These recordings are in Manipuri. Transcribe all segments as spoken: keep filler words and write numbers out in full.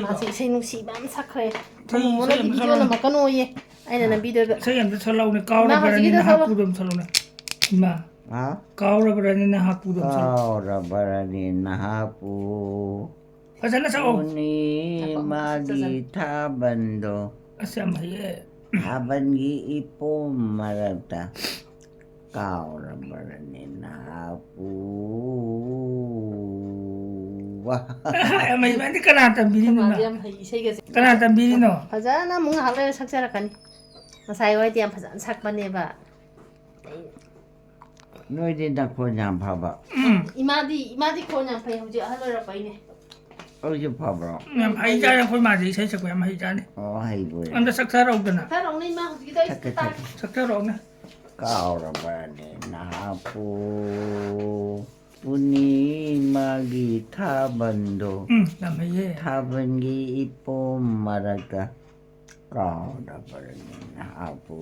ꯃꯥꯁꯦ ꯏꯁꯩ ꯅꯨꯡꯁꯤꯕ ꯑꯃ ꯁꯛꯈ꯭ꯔꯦ꯫ ꯏꯁꯩ, ꯃꯃꯣꯅ ꯏꯁꯩ ꯑꯃ ꯚꯤꯗꯤꯑꯣ ꯁꯛꯂꯛꯑꯣꯅꯦ꯫ ꯅꯝꯃꯛꯀꯅꯣꯌꯦ꯫ ꯑꯩꯅ ꯅꯝꯕꯤꯗꯣꯏꯕ꯫ ꯏꯁꯩ ꯑꯝꯇ ꯁꯛꯂꯛꯎꯅꯦ, ꯏꯃꯥ, ꯀꯥꯎꯔꯕ꯭ꯔꯅꯦ ꯍꯧꯖꯤꯛꯀꯤꯗꯣ ꯁꯛꯂꯛꯑꯣ꯫ ꯅꯍꯥꯛꯄꯨꯗꯣ ꯑꯝ ꯁꯛꯂꯛꯑꯣꯅꯦ꯫ ꯏꯃꯥ꯫ ꯍꯥ? ꯀꯥꯎꯔꯕ꯭ꯔꯅꯦ ꯅꯍꯥꯛꯄꯨꯗꯣ ꯑꯝ ꯁꯛꯂꯛꯑꯣ꯫ ꯀꯥꯎꯔꯕ꯭ꯔꯅꯦ ꯅꯍꯥꯛꯄꯨ꯫ ꯐꯖꯅ ꯁꯛꯑꯣ꯫ ꯄꯨꯅꯤꯃꯥꯒꯤ ꯊꯥꯕꯜꯗꯣ꯫ ꯑꯁ, ꯌꯥꯝ ꯍꯩꯌꯦ꯫ ꯊꯥꯕꯜꯒꯤ ꯏꯄꯣꯝ ꯃꯔꯛꯇ ꯀꯥꯎꯔꯕ꯭ꯔꯅꯦ ꯅꯍꯥꯛꯄꯨ꯫ ꯋꯥ꯫ ꯌꯥꯝ ꯍꯩ, ꯃꯥꯗꯤ ꯀꯅꯥ ꯇꯝꯕꯤꯔꯤꯅꯣ? ꯃꯥꯗꯤ ꯌꯥꯝ ꯍꯩ, ꯏꯁꯩꯒꯁꯦ꯫ ꯀꯅꯥ ꯇꯝꯕꯤꯔꯤꯅꯣ? ꯐꯖꯅ ꯑꯃꯨꯛ ꯉꯥꯏꯍꯥꯛ ꯂꯩꯔ ꯁꯛꯆꯔꯛꯀꯅꯤ꯫ ꯉꯁꯥꯏ ꯋꯥꯏꯗꯤ ꯌꯥꯝ ꯐꯖꯅ ꯁꯛꯄꯅꯦꯕ꯫ ꯅꯣꯏꯗꯤ ꯅꯈꯣꯟ ꯌꯥꯝ ꯐꯕ꯫ ꯎꯝ꯫ ꯏꯃꯥꯗꯤ, ꯏꯃꯥꯗꯤ ꯈꯣꯟ ꯌꯥꯝ ꯐꯩ, ꯍꯧꯖꯤꯛ ꯑꯍꯜ ꯑꯣꯏꯔꯛꯄꯩꯅꯦ꯫ ꯑꯩꯁꯨ ꯐꯕ꯭ꯔꯣ? ꯌꯥꯝ ꯍꯩꯖꯥꯠꯅꯤ, ꯑꯩꯈꯣꯏ ꯃꯥꯁꯦ ꯏꯁꯩ ꯁꯛꯄ ꯌꯥꯝ ꯍꯩꯖꯥꯠꯅꯤ꯫ ꯑꯣ, ꯍꯩꯕꯣꯏꯔꯦ꯫ ꯑꯝꯇ ꯁꯛꯊꯔꯛꯎꯗꯅ꯫ ꯁꯛꯊꯔꯛꯎꯅꯦ, ꯏꯃꯥ, ꯍꯧꯖꯤꯛꯀꯤꯗꯣ ꯑꯩ ꯁꯛꯀꯦ, ꯇꯥꯒꯦ꯫ ꯁꯛꯀꯦ꯫ ꯁꯛꯊꯔꯛꯎꯅꯦ꯫ ꯀꯥꯎꯔꯕꯅꯦ ꯅꯍꯥꯛꯄꯨ ꯄꯨꯅꯤꯃꯥꯒꯤ ꯊꯥꯕꯜꯗꯣ꯫ ꯎꯝ, ꯌꯥꯝ ꯍꯩꯌꯦ꯫ ꯊꯥꯕꯜꯒꯤ ꯏꯄꯣꯝ ꯃꯔꯛꯇ ꯀꯥꯎꯔꯕ꯭ꯔꯅꯦ ꯅꯍꯥꯛꯄꯨ?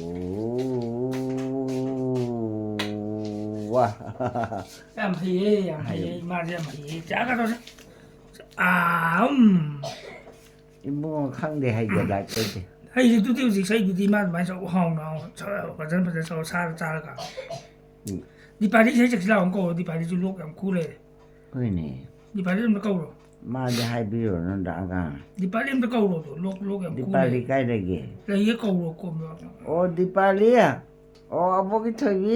ꯋꯥ꯫ ꯌꯥꯝ ꯍꯩꯌꯦ, ꯌꯥꯝ ꯍꯩꯌꯦ, ꯍꯩ꯫ ꯏꯃꯥꯁꯦ ꯌꯥꯝ ꯍꯩꯌꯦ꯫ ꯆꯥꯒꯗꯧꯁꯦ꯫ ꯑꯥ, ꯎꯝ꯫ ꯏꯕꯨꯡꯉꯣ ꯈꯪꯗꯦ, ꯍꯩꯗ ꯂꯥꯛꯆꯗꯦ꯫ ꯍꯩꯔꯤꯗꯨꯗꯤ ꯍꯧꯖꯤꯛ ꯏꯁꯩꯗꯨꯗꯤ ꯏꯃꯥ ꯑꯗꯨꯃꯥꯏꯅ ꯆꯥꯎ ꯍꯥꯎꯅ ꯍꯥꯎꯅ ꯆꯥꯎ, ꯐꯖꯅ ꯐꯖꯅ ꯆꯥꯎ, ꯁꯥꯔ ꯆꯥꯔꯒ꯫ ꯎꯝ꯫ ꯗꯤꯄꯥꯂꯤ ꯏꯁꯩ ꯁꯛꯁꯤ ꯂꯥꯛꯑꯣ ꯀꯧꯔꯣ, ꯗꯤꯄꯥꯂꯤꯁꯨ ꯂꯣꯛ ꯌꯥꯝ ꯈꯨ ꯂꯩꯔꯦ꯫ ꯍꯣꯏꯅꯦ꯫ ꯗꯤꯄꯥꯂꯤ ꯑꯝꯇ ꯀꯧꯔꯣ꯫ ꯃꯥꯗꯤ ꯍꯥꯏꯕꯤꯔꯨꯔꯅꯨꯗ ꯑꯉꯥꯡ꯫ ꯗꯤꯄꯥꯂꯤ ꯑꯝꯇ ꯀꯧꯔꯣ ꯑꯗꯣ, ꯂꯣꯛ, ꯂꯣꯛ ꯌꯥꯝ ꯈꯨ ꯗꯤꯄꯥꯂꯤ ꯂꯩꯔꯦ꯫ ꯀꯥꯏ ꯂꯩꯒꯦ? ꯂꯩꯌꯦ, ꯀꯧꯔꯣ, ꯀꯧꯔꯣ꯫ ꯑꯣ, ꯗꯤꯄꯥꯂꯤ? ꯑꯣ, ꯑꯕꯣꯛꯀꯤ ꯊꯣꯏꯕꯤ?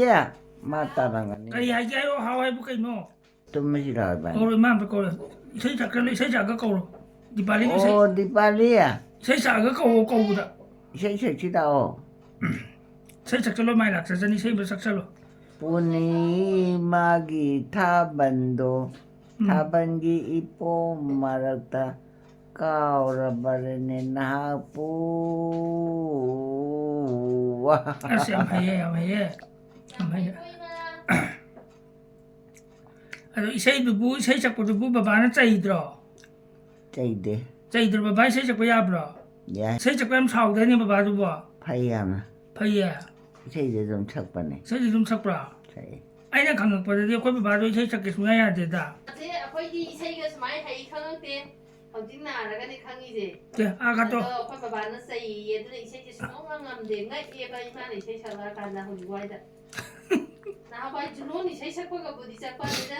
ꯃꯥ ꯇꯥꯔꯝꯒꯅꯤ꯫ ꯀꯔꯤ ꯍꯥꯏꯒꯦ ꯍꯥꯏꯔꯣ, ꯍꯥꯎ ꯍꯥꯏꯕꯨ ꯀꯩꯅꯣ? ꯇꯨꯝꯃꯁꯤ ꯂꯥꯛꯑꯣ ꯏꯕꯥꯅꯤ꯫ ꯀꯧꯔꯣ, ꯏꯃꯥ ꯑꯝꯇ ꯀꯧꯔꯣ꯫ ꯏꯁꯩ ꯁꯛꯀ-, ꯏꯁꯩ ꯁꯛꯑꯒ ꯀꯧꯔꯣ꯫ ꯗꯤꯄꯥꯂꯤꯒꯤ ꯏꯁꯩ꯫ ꯑꯣ, ꯗꯤꯄꯥꯂꯤ꯫ ꯏꯁꯩ ꯁꯛꯑꯒ ꯀꯧꯔꯣ, ꯀꯧꯕꯗ꯫ ꯏꯁꯩ ꯁꯛꯁꯤ ꯂꯥꯛꯑꯣ꯫ ꯏꯁꯩ ꯁꯛꯆꯜꯂꯣ, ꯃꯥꯏ ꯂꯥꯛꯆꯁꯅꯤ, ꯏꯁꯩ ꯑꯃ ꯁꯛꯆꯜꯂꯣ꯫ ꯄꯨꯅꯤꯃꯥꯒꯤ ꯊꯥꯕꯜꯗꯣ, ꯎꯝ꯫ ꯊꯥꯕꯜꯒꯤ ꯏꯄꯣꯝ ꯃꯔꯛꯇ ꯀꯥꯎꯔꯕꯔꯅꯦ ꯅꯍꯥꯛꯄꯨ꯫ ꯑꯁ, ꯌꯥꯝ ꯍꯩꯌꯦ, ꯌꯥꯝ ꯍꯩꯌꯦ, ꯌꯥꯝ ꯍꯩꯌꯦ꯫ ꯑꯗꯣ ꯏꯁꯩꯗꯨꯕꯨ, ꯏꯁꯩ ꯁꯛꯄꯗꯨꯕꯨ ꯕꯕꯥꯅ ꯆꯩꯗ꯭ꯔꯣ? ꯆꯩꯗꯦ꯫ ꯆꯩꯗ꯭ꯔꯣ? ꯕꯕꯥ ꯏꯁꯩ ꯁꯛꯄ ꯌꯥꯕ꯭ꯔꯣ? ꯌꯥꯏ꯫ ꯏꯁꯩ ꯁꯛꯄ ꯌꯥꯝ ꯁꯥꯎꯗꯥꯏꯅꯦ ꯕꯕꯥꯗꯨꯕꯣ? ꯐꯩ ꯌꯥꯝꯅ꯫ ꯐꯩꯌꯦ? ꯏꯁꯩꯗꯤ ꯑꯗꯨꯝ ꯁꯛꯄꯅꯦ꯫ ꯏꯁꯩꯗꯤ ꯑꯗꯨꯝ ꯁꯛꯄ꯭ꯔꯥ? ꯁꯛꯏ꯫ ꯑꯩꯅ ꯈꯪꯉꯛꯄꯗꯗꯤ ꯑꯩꯈꯣꯏ ꯕꯕꯥꯗꯣ ꯏꯁꯩ ꯁꯛꯀꯦ ꯁꯨꯡꯌꯥ ꯌꯥꯗꯦꯗ꯫ ꯑꯁꯤ ꯑꯩꯈꯣꯏꯗꯤ ꯏꯁꯩꯒ ꯁꯨꯃꯥꯏꯅ ꯍꯩ ꯈꯪꯉꯛꯇꯦ꯫ ꯍꯧꯖꯤꯛ ꯅꯥꯔꯒꯅꯦ ꯈꯪꯉꯤꯁꯦ꯫ ꯑꯦ ꯑꯥ ꯀꯥꯇꯣ꯫ ꯑꯗꯣ ꯑꯩꯈꯣꯏ ꯕꯕꯥꯅ ꯆꯩꯌꯦ, ꯑꯗꯨꯅ ꯏꯁꯩꯁꯦ ꯁꯨꯡꯉꯝ ꯉꯝꯗꯦ꯫ ꯉꯛꯑꯦꯕ ꯏꯃꯥꯅ ꯏꯁꯩ ꯁꯛꯂꯛꯑꯀꯥꯟꯗ ꯍꯧꯖꯤꯛ ꯋꯥꯏꯗ꯫ ꯅꯍꯥꯟꯋꯥꯏ ꯖꯨꯂꯣꯟ ꯏꯁꯩ ꯁꯛꯄꯒꯕꯨꯗꯤ ꯆꯠꯄ ꯑꯗꯨꯗ,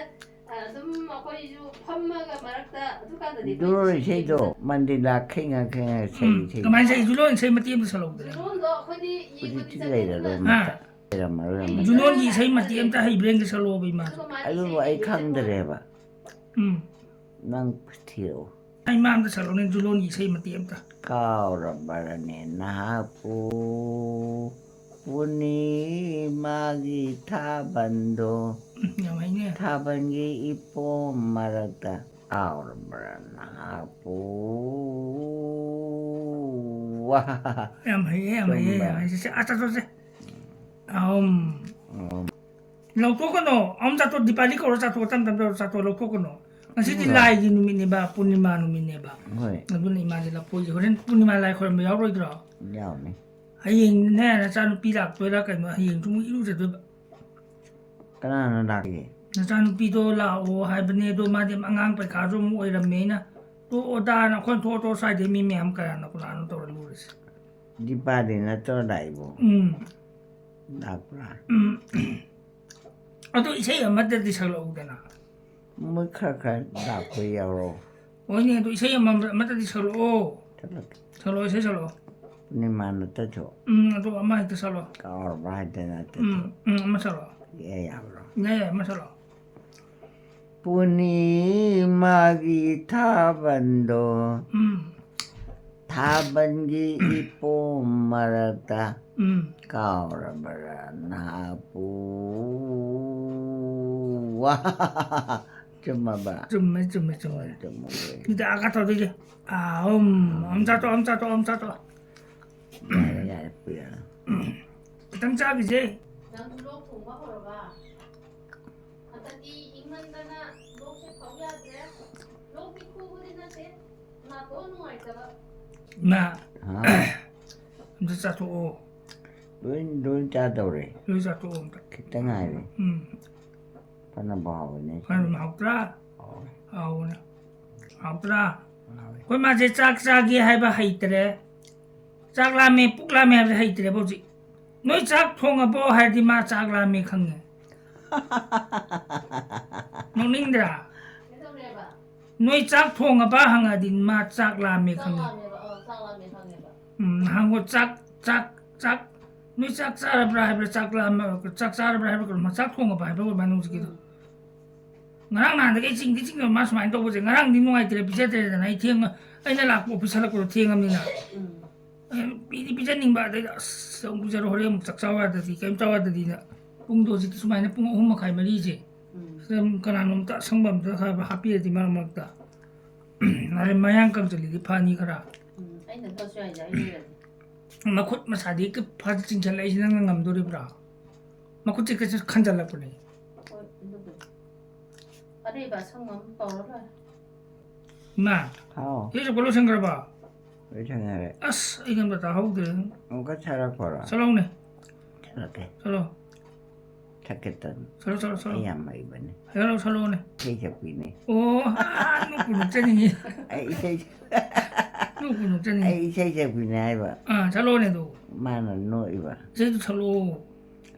ꯑ, ꯑꯗꯨꯝ ꯑꯩꯈꯣꯏꯁꯨ ꯐꯝꯃꯒ ꯃꯔꯛꯇ ꯑꯗꯨꯀꯥꯟꯗꯗꯤ ꯑꯩꯈꯣꯏ ꯖꯨꯂꯣꯟ ꯏꯁꯩ ꯏꯁꯩꯗꯣ ꯁꯛꯄꯗꯣ ꯃꯟꯗꯤꯂꯥ ꯈꯦꯡꯉ ꯈꯦꯡꯉ ꯏꯁꯩ ꯎꯝ, ꯏꯁꯩ ꯀꯃꯥꯏꯅ ꯁꯛꯏ? ꯖꯨꯂꯣꯟ ꯏꯁꯩ ꯃꯇꯦꯛ ꯑꯃꯇ ꯁꯛꯂꯛꯎꯗꯅ꯫ ꯖꯨꯂꯣꯟꯗꯣ ꯑꯩꯈꯣꯏꯗꯤ ꯌꯦꯡꯕꯗꯤ ꯍꯧꯖꯤꯛꯇꯤ ꯆꯠꯄꯅꯤꯅ ꯂꯩꯔꯔꯣꯏ ꯍꯥ? ꯑꯃꯠꯇ ꯂꯩꯔꯝꯃꯔꯣꯏ ꯑꯃꯠꯇ ꯖꯨꯂꯣꯟꯒꯤ ꯏꯁꯩ ꯃꯇꯦꯛ ꯑꯃꯇ ꯍꯩꯕ꯭ꯔꯦꯟꯒ ꯁꯛꯂꯛꯑꯣꯕ ꯏꯃꯥ꯫ ꯑꯗꯨꯒ ꯃꯥꯗꯤ ꯑꯗꯨꯕꯨ ꯏꯁꯩ ꯑꯩ ꯍꯩꯕ ꯈꯪꯗ꯭ꯔꯦꯕ ꯎꯝ꯫ ꯅꯪ ꯊꯤꯔꯛꯑꯣ ꯏꯃꯥ ꯑꯝꯇ ꯁꯛꯂꯛꯑꯣꯅꯦ ꯖꯨꯂꯣꯟꯒꯤ ꯏꯁꯩ ꯃꯇꯦꯛ ꯑꯝꯇ꯫ ꯀꯥꯎꯔꯕ꯭ꯔꯅꯦ ꯅꯍꯥꯛꯄꯨ ꯄꯨꯔꯅꯤꯃꯥꯒꯤ ꯊꯥꯕꯜꯗꯣ ꯎꯝ, ꯌꯥꯝ ꯍꯩꯅꯦ꯫ ꯊꯥꯕꯜꯒꯤ ꯏꯄꯣꯝ ꯃꯔꯛꯇ ꯀꯥꯎꯔꯕ꯭ꯔꯥ ꯅꯍꯥꯛꯄꯨ ꯋꯥ ꯌꯥꯝ ꯍꯩꯌꯦ, ꯌꯥꯝ ꯍꯩꯌꯦ, ꯆꯨꯝꯕ꯫ ꯌꯥꯝ ꯍꯩꯌꯦ꯫ ꯁꯦ, ꯁꯦ, ꯑꯥ, ꯆꯠꯊꯣꯛꯁꯦ꯫ ꯎꯝ꯫ ꯂꯧꯊꯣꯛꯀꯅꯣ꯫ ꯑꯝ ꯆꯥꯊꯣꯛ ꯗꯤꯄꯥꯂꯤ ꯀꯧꯔ ꯆꯥꯊꯣꯛ ꯇꯞ ꯇꯞ ꯇꯧꯔ ꯆꯥꯊꯣꯛ ꯂꯧꯊꯣꯛꯀꯅꯣ꯫ ꯉꯁꯤꯗꯤ ꯎꯝ꯫ ꯂꯥꯏꯒꯤ ꯅꯨꯃꯤꯠꯅꯦꯕ, ꯄꯨꯔꯅꯤꯃꯥ ꯅꯨꯃꯤꯠꯅꯦꯕ꯫ ꯍꯣꯏ ꯑꯗꯨꯅ ꯏꯃꯥꯁꯦ ꯂꯐꯣꯏꯁꯦ ꯍꯣꯔꯦꯟ ꯄꯨꯔꯅꯤꯃꯥ ꯂꯥꯏ ꯈꯣꯏꯔꯝꯕ ꯌꯥꯎꯔꯣꯏꯗ꯭ꯔꯣ? ꯌꯥꯎꯅꯤ꯫ ꯍꯌꯦꯡꯅꯦ ꯅꯆꯥꯅꯨꯄꯤ ꯂꯥꯛꯇꯣꯏꯔꯥ ꯀꯩꯅꯣ, ꯍꯌꯦꯡꯁꯨ ꯑꯃꯨꯛ ꯏꯔꯨꯖꯗꯣꯏꯕ꯫ ꯀꯅꯥꯅ ꯂꯥꯛꯀꯦ? ꯅꯆꯥꯅꯨꯄꯤꯗꯣ ꯂꯥꯛꯑꯣ ꯍꯥꯏꯕꯅꯦ, ꯑꯗꯣ ꯃꯥꯗꯤ ꯑꯉꯥꯡ ꯄꯩꯈꯥꯁꯨ ꯑꯃꯨꯛ ꯑꯣꯏꯔꯝꯃꯦꯅ ꯇꯣꯛꯑꯣꯗꯥꯅ ꯑꯩꯈꯣꯏ ꯊꯣꯛꯑꯣ ꯊꯣꯛꯑꯣ ꯁ꯭ꯋꯥꯏꯗꯩ ꯃꯤ ꯃꯌꯥꯝ ꯀꯌꯥꯅꯣ ꯀꯅꯥꯅꯣ ꯇꯧꯔ ꯂꯨꯔꯤꯁꯦ꯫ ꯗꯤꯄꯥꯂꯤ ꯅꯠꯇ꯭ꯔꯣ ꯂꯥꯛꯏꯕꯣ? ꯎꯝ꯫ ꯂꯥꯛꯄ꯭ꯔꯥ? ꯎꯝ꯫ ꯑꯗꯣ ꯏꯁꯩ ꯑꯃꯠꯇꯗꯤ ꯁꯛꯂꯛꯎꯗꯅ꯫ ꯃꯣꯏ ꯈꯔ ꯈꯔ ꯂꯥꯛꯄ ꯌꯥꯎꯔꯣ꯫ ꯍꯣꯏꯅꯦ, ꯑꯗꯣ ꯏꯁꯩ ꯑꯃ ꯑꯃꯠꯇꯗꯤ ꯁꯛꯂꯛꯑꯣ꯫ ꯊꯣꯛꯂꯛꯀꯦ꯫ ꯁꯛꯂꯛꯑꯣ, ꯏꯁꯩ ꯁꯛꯂꯛꯑꯣ꯫ ꯄꯨꯔꯅꯤꯃꯥ ꯅꯠꯇ꯭ꯔꯁꯨ ꯎꯝ, ꯑꯗꯣ ꯑꯃ ꯍꯦꯛꯇ ꯁꯛꯂꯛꯑꯣ꯫ ꯀꯥꯎꯔꯕ ꯍꯥꯏꯗꯅ ꯅꯠꯇ꯭ꯔꯁꯨ ꯎꯝ, ꯎꯝ, ꯑꯃ ꯁꯛꯂꯛꯑꯣ꯫ ꯌꯥꯏ ꯌꯥꯕ꯭ꯔꯣ? ꯌꯥꯏ, ꯌꯥꯏ, ꯑꯃ ꯁꯛꯂꯛꯑꯣ꯫ ꯄꯨꯔꯅꯤꯃꯥꯒꯤ ꯊꯥꯕꯜꯗꯣ ꯎꯝ꯫ ꯊꯥꯕꯜꯒꯤ ꯏꯄꯣꯝ ꯃꯔꯛꯇ ꯎꯝ꯫ ꯀꯥꯎꯔꯕ꯭ꯔꯥ ꯅꯍꯥꯛꯄꯨ ꯋꯥ ꯆꯨꯝꯃꯕ? ꯆꯨꯝꯃꯦ, ꯆꯨꯝꯃꯦ, ꯆꯨꯝꯃꯦ꯫ ꯆꯨꯝꯃꯕ? ꯁꯤꯗ ꯑꯥ ꯀꯥꯊꯣꯛꯇꯣꯏꯁꯦ꯫ ꯑꯥ, ꯎꯝ, ꯑꯝ ꯆꯥꯊꯣꯛ, ꯑꯝ ꯆꯥꯊꯣꯛ, ꯑꯝ ꯆꯥꯊꯣꯛ꯫ ꯌꯥꯔꯦ ꯌꯥꯔꯦ ꯄꯨꯔꯅ꯫ ꯈꯤꯇꯪ ꯆꯥꯈꯤꯁꯦ꯫ ꯅꯪꯁꯨ ꯂꯣꯛ ꯊꯨꯡꯕ ꯍꯧꯔꯕ? ꯍꯟꯗꯛꯇꯤ ꯏꯪꯃꯟꯗꯅ ꯂꯣꯛꯁꯦ ꯐꯧ ꯌꯥꯗ꯭ꯔꯦ꯫ ꯂꯣꯛꯇꯤ ꯈꯨꯕꯗꯤ ꯅꯠꯇꯦ, ꯅꯥꯇꯣꯟ ꯅꯨꯡꯉꯥꯏꯇꯕ꯫ ꯏꯃꯥ, ꯍꯥ? ꯑꯝꯇ ꯆꯥꯊꯣꯛꯑꯣ꯫ ꯂꯣꯏ ꯂꯣꯏ ꯆꯥꯗꯧꯔꯦ꯫ ꯂꯣꯏ ꯆꯥꯊꯣꯛꯑꯣ ꯑꯝꯇ꯫ ꯈꯤꯇꯪ ꯉꯥꯏꯔꯦ꯫ ꯎꯝ꯫ ꯐꯅꯕ ꯍꯥꯎꯕꯅꯦ꯫ ꯐꯅ ꯍꯥꯎꯇ꯭ꯔꯥ? ꯍꯥꯎꯋꯦ꯫ ꯍꯥꯎꯕꯅꯦ꯫ ꯍꯥꯎꯇ꯭ꯔꯥ? ꯑꯩꯈꯣꯏ ꯃꯥꯁꯦ ꯆꯥꯛ ꯆꯥꯒꯦ ꯍꯥꯏꯕ ꯍꯩꯇ꯭ꯔꯦ, ꯆꯥꯛ ꯂꯥꯝꯃꯦ, ꯄꯨꯛ ꯂꯥꯝꯃꯦ ꯍꯥꯏꯕꯁꯦ ꯍꯩꯇ꯭ꯔꯦꯕ ꯍꯧꯖꯤꯛ꯫ "ꯅꯣꯏ ꯆꯥꯛ ꯊꯣꯡꯉꯕꯣ?" ꯍꯥꯏꯔꯗꯤ ꯃꯥ ꯆꯥꯛ ꯂꯥꯝꯃꯦ ꯈꯪꯉꯦ꯫ ꯅꯣꯛꯅꯤꯡꯗ꯭ꯔꯥ? "ꯅꯣꯏ ꯆꯥꯛ ꯊꯣꯡꯉꯕ?" ꯍꯪꯉꯗꯤ ꯃꯥ ꯆꯥꯛ ꯂꯥꯝꯃꯦ ꯈꯪꯉꯦ꯫ ꯎꯝ, ꯅꯍꯥꯟꯒꯣ ꯆꯥꯛ, ꯆꯥꯛ, ꯆꯥꯛ, "ꯅꯣꯏ ꯆꯥꯛ ꯆꯥꯔꯕ꯭ꯔꯥ?" ꯍꯥꯏꯕ꯭ꯔꯥ, "ꯆꯥꯛ ꯂꯥꯝꯃ-, ꯆꯥꯛ ꯆꯥꯔꯕ꯭ꯔꯥ?" ꯍꯥꯏꯕ꯭ꯔꯥ ꯀꯩꯅꯣ, ꯃꯥ ꯆꯥꯛ ꯊꯣꯡꯉꯕ ꯍꯥꯏꯕ꯭ꯔꯥ ꯑꯣꯏꯕ ꯃꯥꯅ ꯍꯧꯖꯤꯛꯀꯤꯗꯣ꯫ ꯎꯝ꯫ ꯉꯔꯥꯡ ꯅꯍꯥꯟꯗꯒꯤ ꯑꯩ ꯆꯤꯡꯗꯤ ꯆꯤꯡꯗꯕ ꯃꯥ ꯁꯨꯃꯥꯏꯅ ꯇꯧꯕꯁꯦ꯫ ꯉꯔꯥꯡꯗꯤ ꯅꯨꯡꯉꯥꯏꯇ꯭ꯔꯦ, ꯄꯤꯖꯗ꯭ꯔꯦꯗꯅ꯫ ꯑꯩ ꯊꯦꯡꯉ-, ꯑꯩꯅ ꯂꯥꯛꯄ ꯑꯣꯐꯤꯁ ꯍꯜꯂꯛꯄꯗꯣ ꯊꯦꯡꯉꯕꯅꯤꯅ꯫ ꯎꯝ꯫ ꯑꯩꯅ ꯄꯤꯗꯤ ꯄꯤꯖꯅꯤꯡꯕ, ꯑꯗꯩꯗ ꯑꯁ ꯑꯃꯨꯛ ꯄꯤꯖꯔꯣ, ꯍꯣꯔꯦꯟ ꯑꯃꯨꯛ ꯆꯥꯛ ꯆꯥꯎ ꯌꯥꯗ꯭ꯔꯗꯤ, ꯀꯩꯝ ꯆꯥꯎ ꯌꯥꯗ꯭ꯔꯗꯤꯅ꯫ ꯄꯨꯡꯗꯣ ꯍꯧꯖꯤꯛꯇꯤ ꯁꯨꯃꯥꯏꯅ ꯄꯨꯡ ꯑꯍꯨꯝ ꯃꯈꯥꯏ ꯃꯔꯤꯁꯦ꯫ ꯎꯝ꯫ ꯁꯤꯗ ꯀꯅꯥꯅꯣꯝꯇ ꯑꯁꯪꯕ ꯑꯝꯇ ꯈꯔ ꯍꯥꯞꯄꯤꯔꯗꯤ ꯃꯔꯛ ꯃꯔꯛꯇ꯫ ꯑꯗꯩ ꯃꯌꯥꯡ ꯀꯪꯁꯤꯜꯂꯤꯗꯤ ꯐꯅꯤ ꯈꯔ꯫ ꯎꯝ, ꯑꯩꯅ ꯇꯧꯁꯨ ꯌꯥꯏꯗ, ꯑꯩ ꯂꯩꯔꯗꯤ꯫ ꯃꯈꯨꯠ ꯃꯁꯥꯗꯤ ꯀ-, ꯐꯥꯖ ꯆꯤꯡꯁꯤꯜꯂꯛꯏꯁꯤ ꯅꯪꯅ ꯉꯝꯗꯣꯔꯤꯕ꯭ꯔꯥ? ꯃꯈꯨꯠꯁꯦ ꯀꯩꯁꯨ ꯈꯟꯖꯜꯂꯛꯄꯅꯦ꯫ ꯍꯣꯏ, ꯑꯗꯨꯕꯨꯗꯤ꯫ ꯑꯔꯩꯕ ꯑꯁꯪꯕ ꯑꯃ ꯄꯧꯔ ꯂꯣꯏꯔꯦ꯫ ꯏꯃꯥ, ꯍꯥꯎ꯫ ꯏꯁꯩ ꯁꯛꯄ ꯂꯣꯏꯁꯟꯈ꯭ꯔꯕ? ꯂꯣꯏꯁꯟꯈꯔꯦ꯫ ꯑꯁ, ꯑꯩ ꯑꯝꯇ ꯇꯥꯍꯧꯗ꯭ꯔꯦ꯫ ꯑꯃꯨꯛꯀ ꯁꯛꯂꯛꯈꯣꯔꯣ? ꯁꯛꯂꯛꯎꯅꯦ꯫ ꯁꯛꯂꯛꯀꯦ꯫ ꯁꯛꯂꯛꯑꯣ꯫ ꯁꯛꯀꯦ ꯇꯧꯅꯤ꯫ ꯁꯛꯂꯛꯑꯣ, ꯁꯛꯂꯛꯑꯣ, ꯁꯛꯂꯛꯑꯣ꯫ ꯑꯩ ꯌꯥꯝ ꯍꯩꯕꯅꯦ꯫ ꯁꯛꯂꯛꯑꯣ, ꯁꯛꯂꯛꯑꯣꯅꯦ꯫ ꯏꯁꯩ ꯁꯛꯄꯤꯅꯦ꯫ ꯑꯣ, ꯑꯥ, ꯅꯣꯛꯄꯨ ꯅꯣꯛꯆꯅꯤꯡꯉꯤ꯫ ꯑꯩ ꯏꯁꯩ ꯅꯣꯛꯄꯨ ꯅꯣꯛꯆꯅꯤꯡꯉꯤ꯫ ꯑꯩ ꯏꯁꯩ ꯁꯛꯄꯤꯅꯦ ꯍꯥꯏꯕ꯫ ꯑꯥ, ꯁꯛꯂꯛꯑꯣꯅꯦ ꯑꯗꯨ꯫ ꯃꯥꯅ ꯅꯣꯛꯏꯕ꯫ ꯏꯁꯩꯗꯨ ꯁꯛꯂꯛꯑꯣ꯫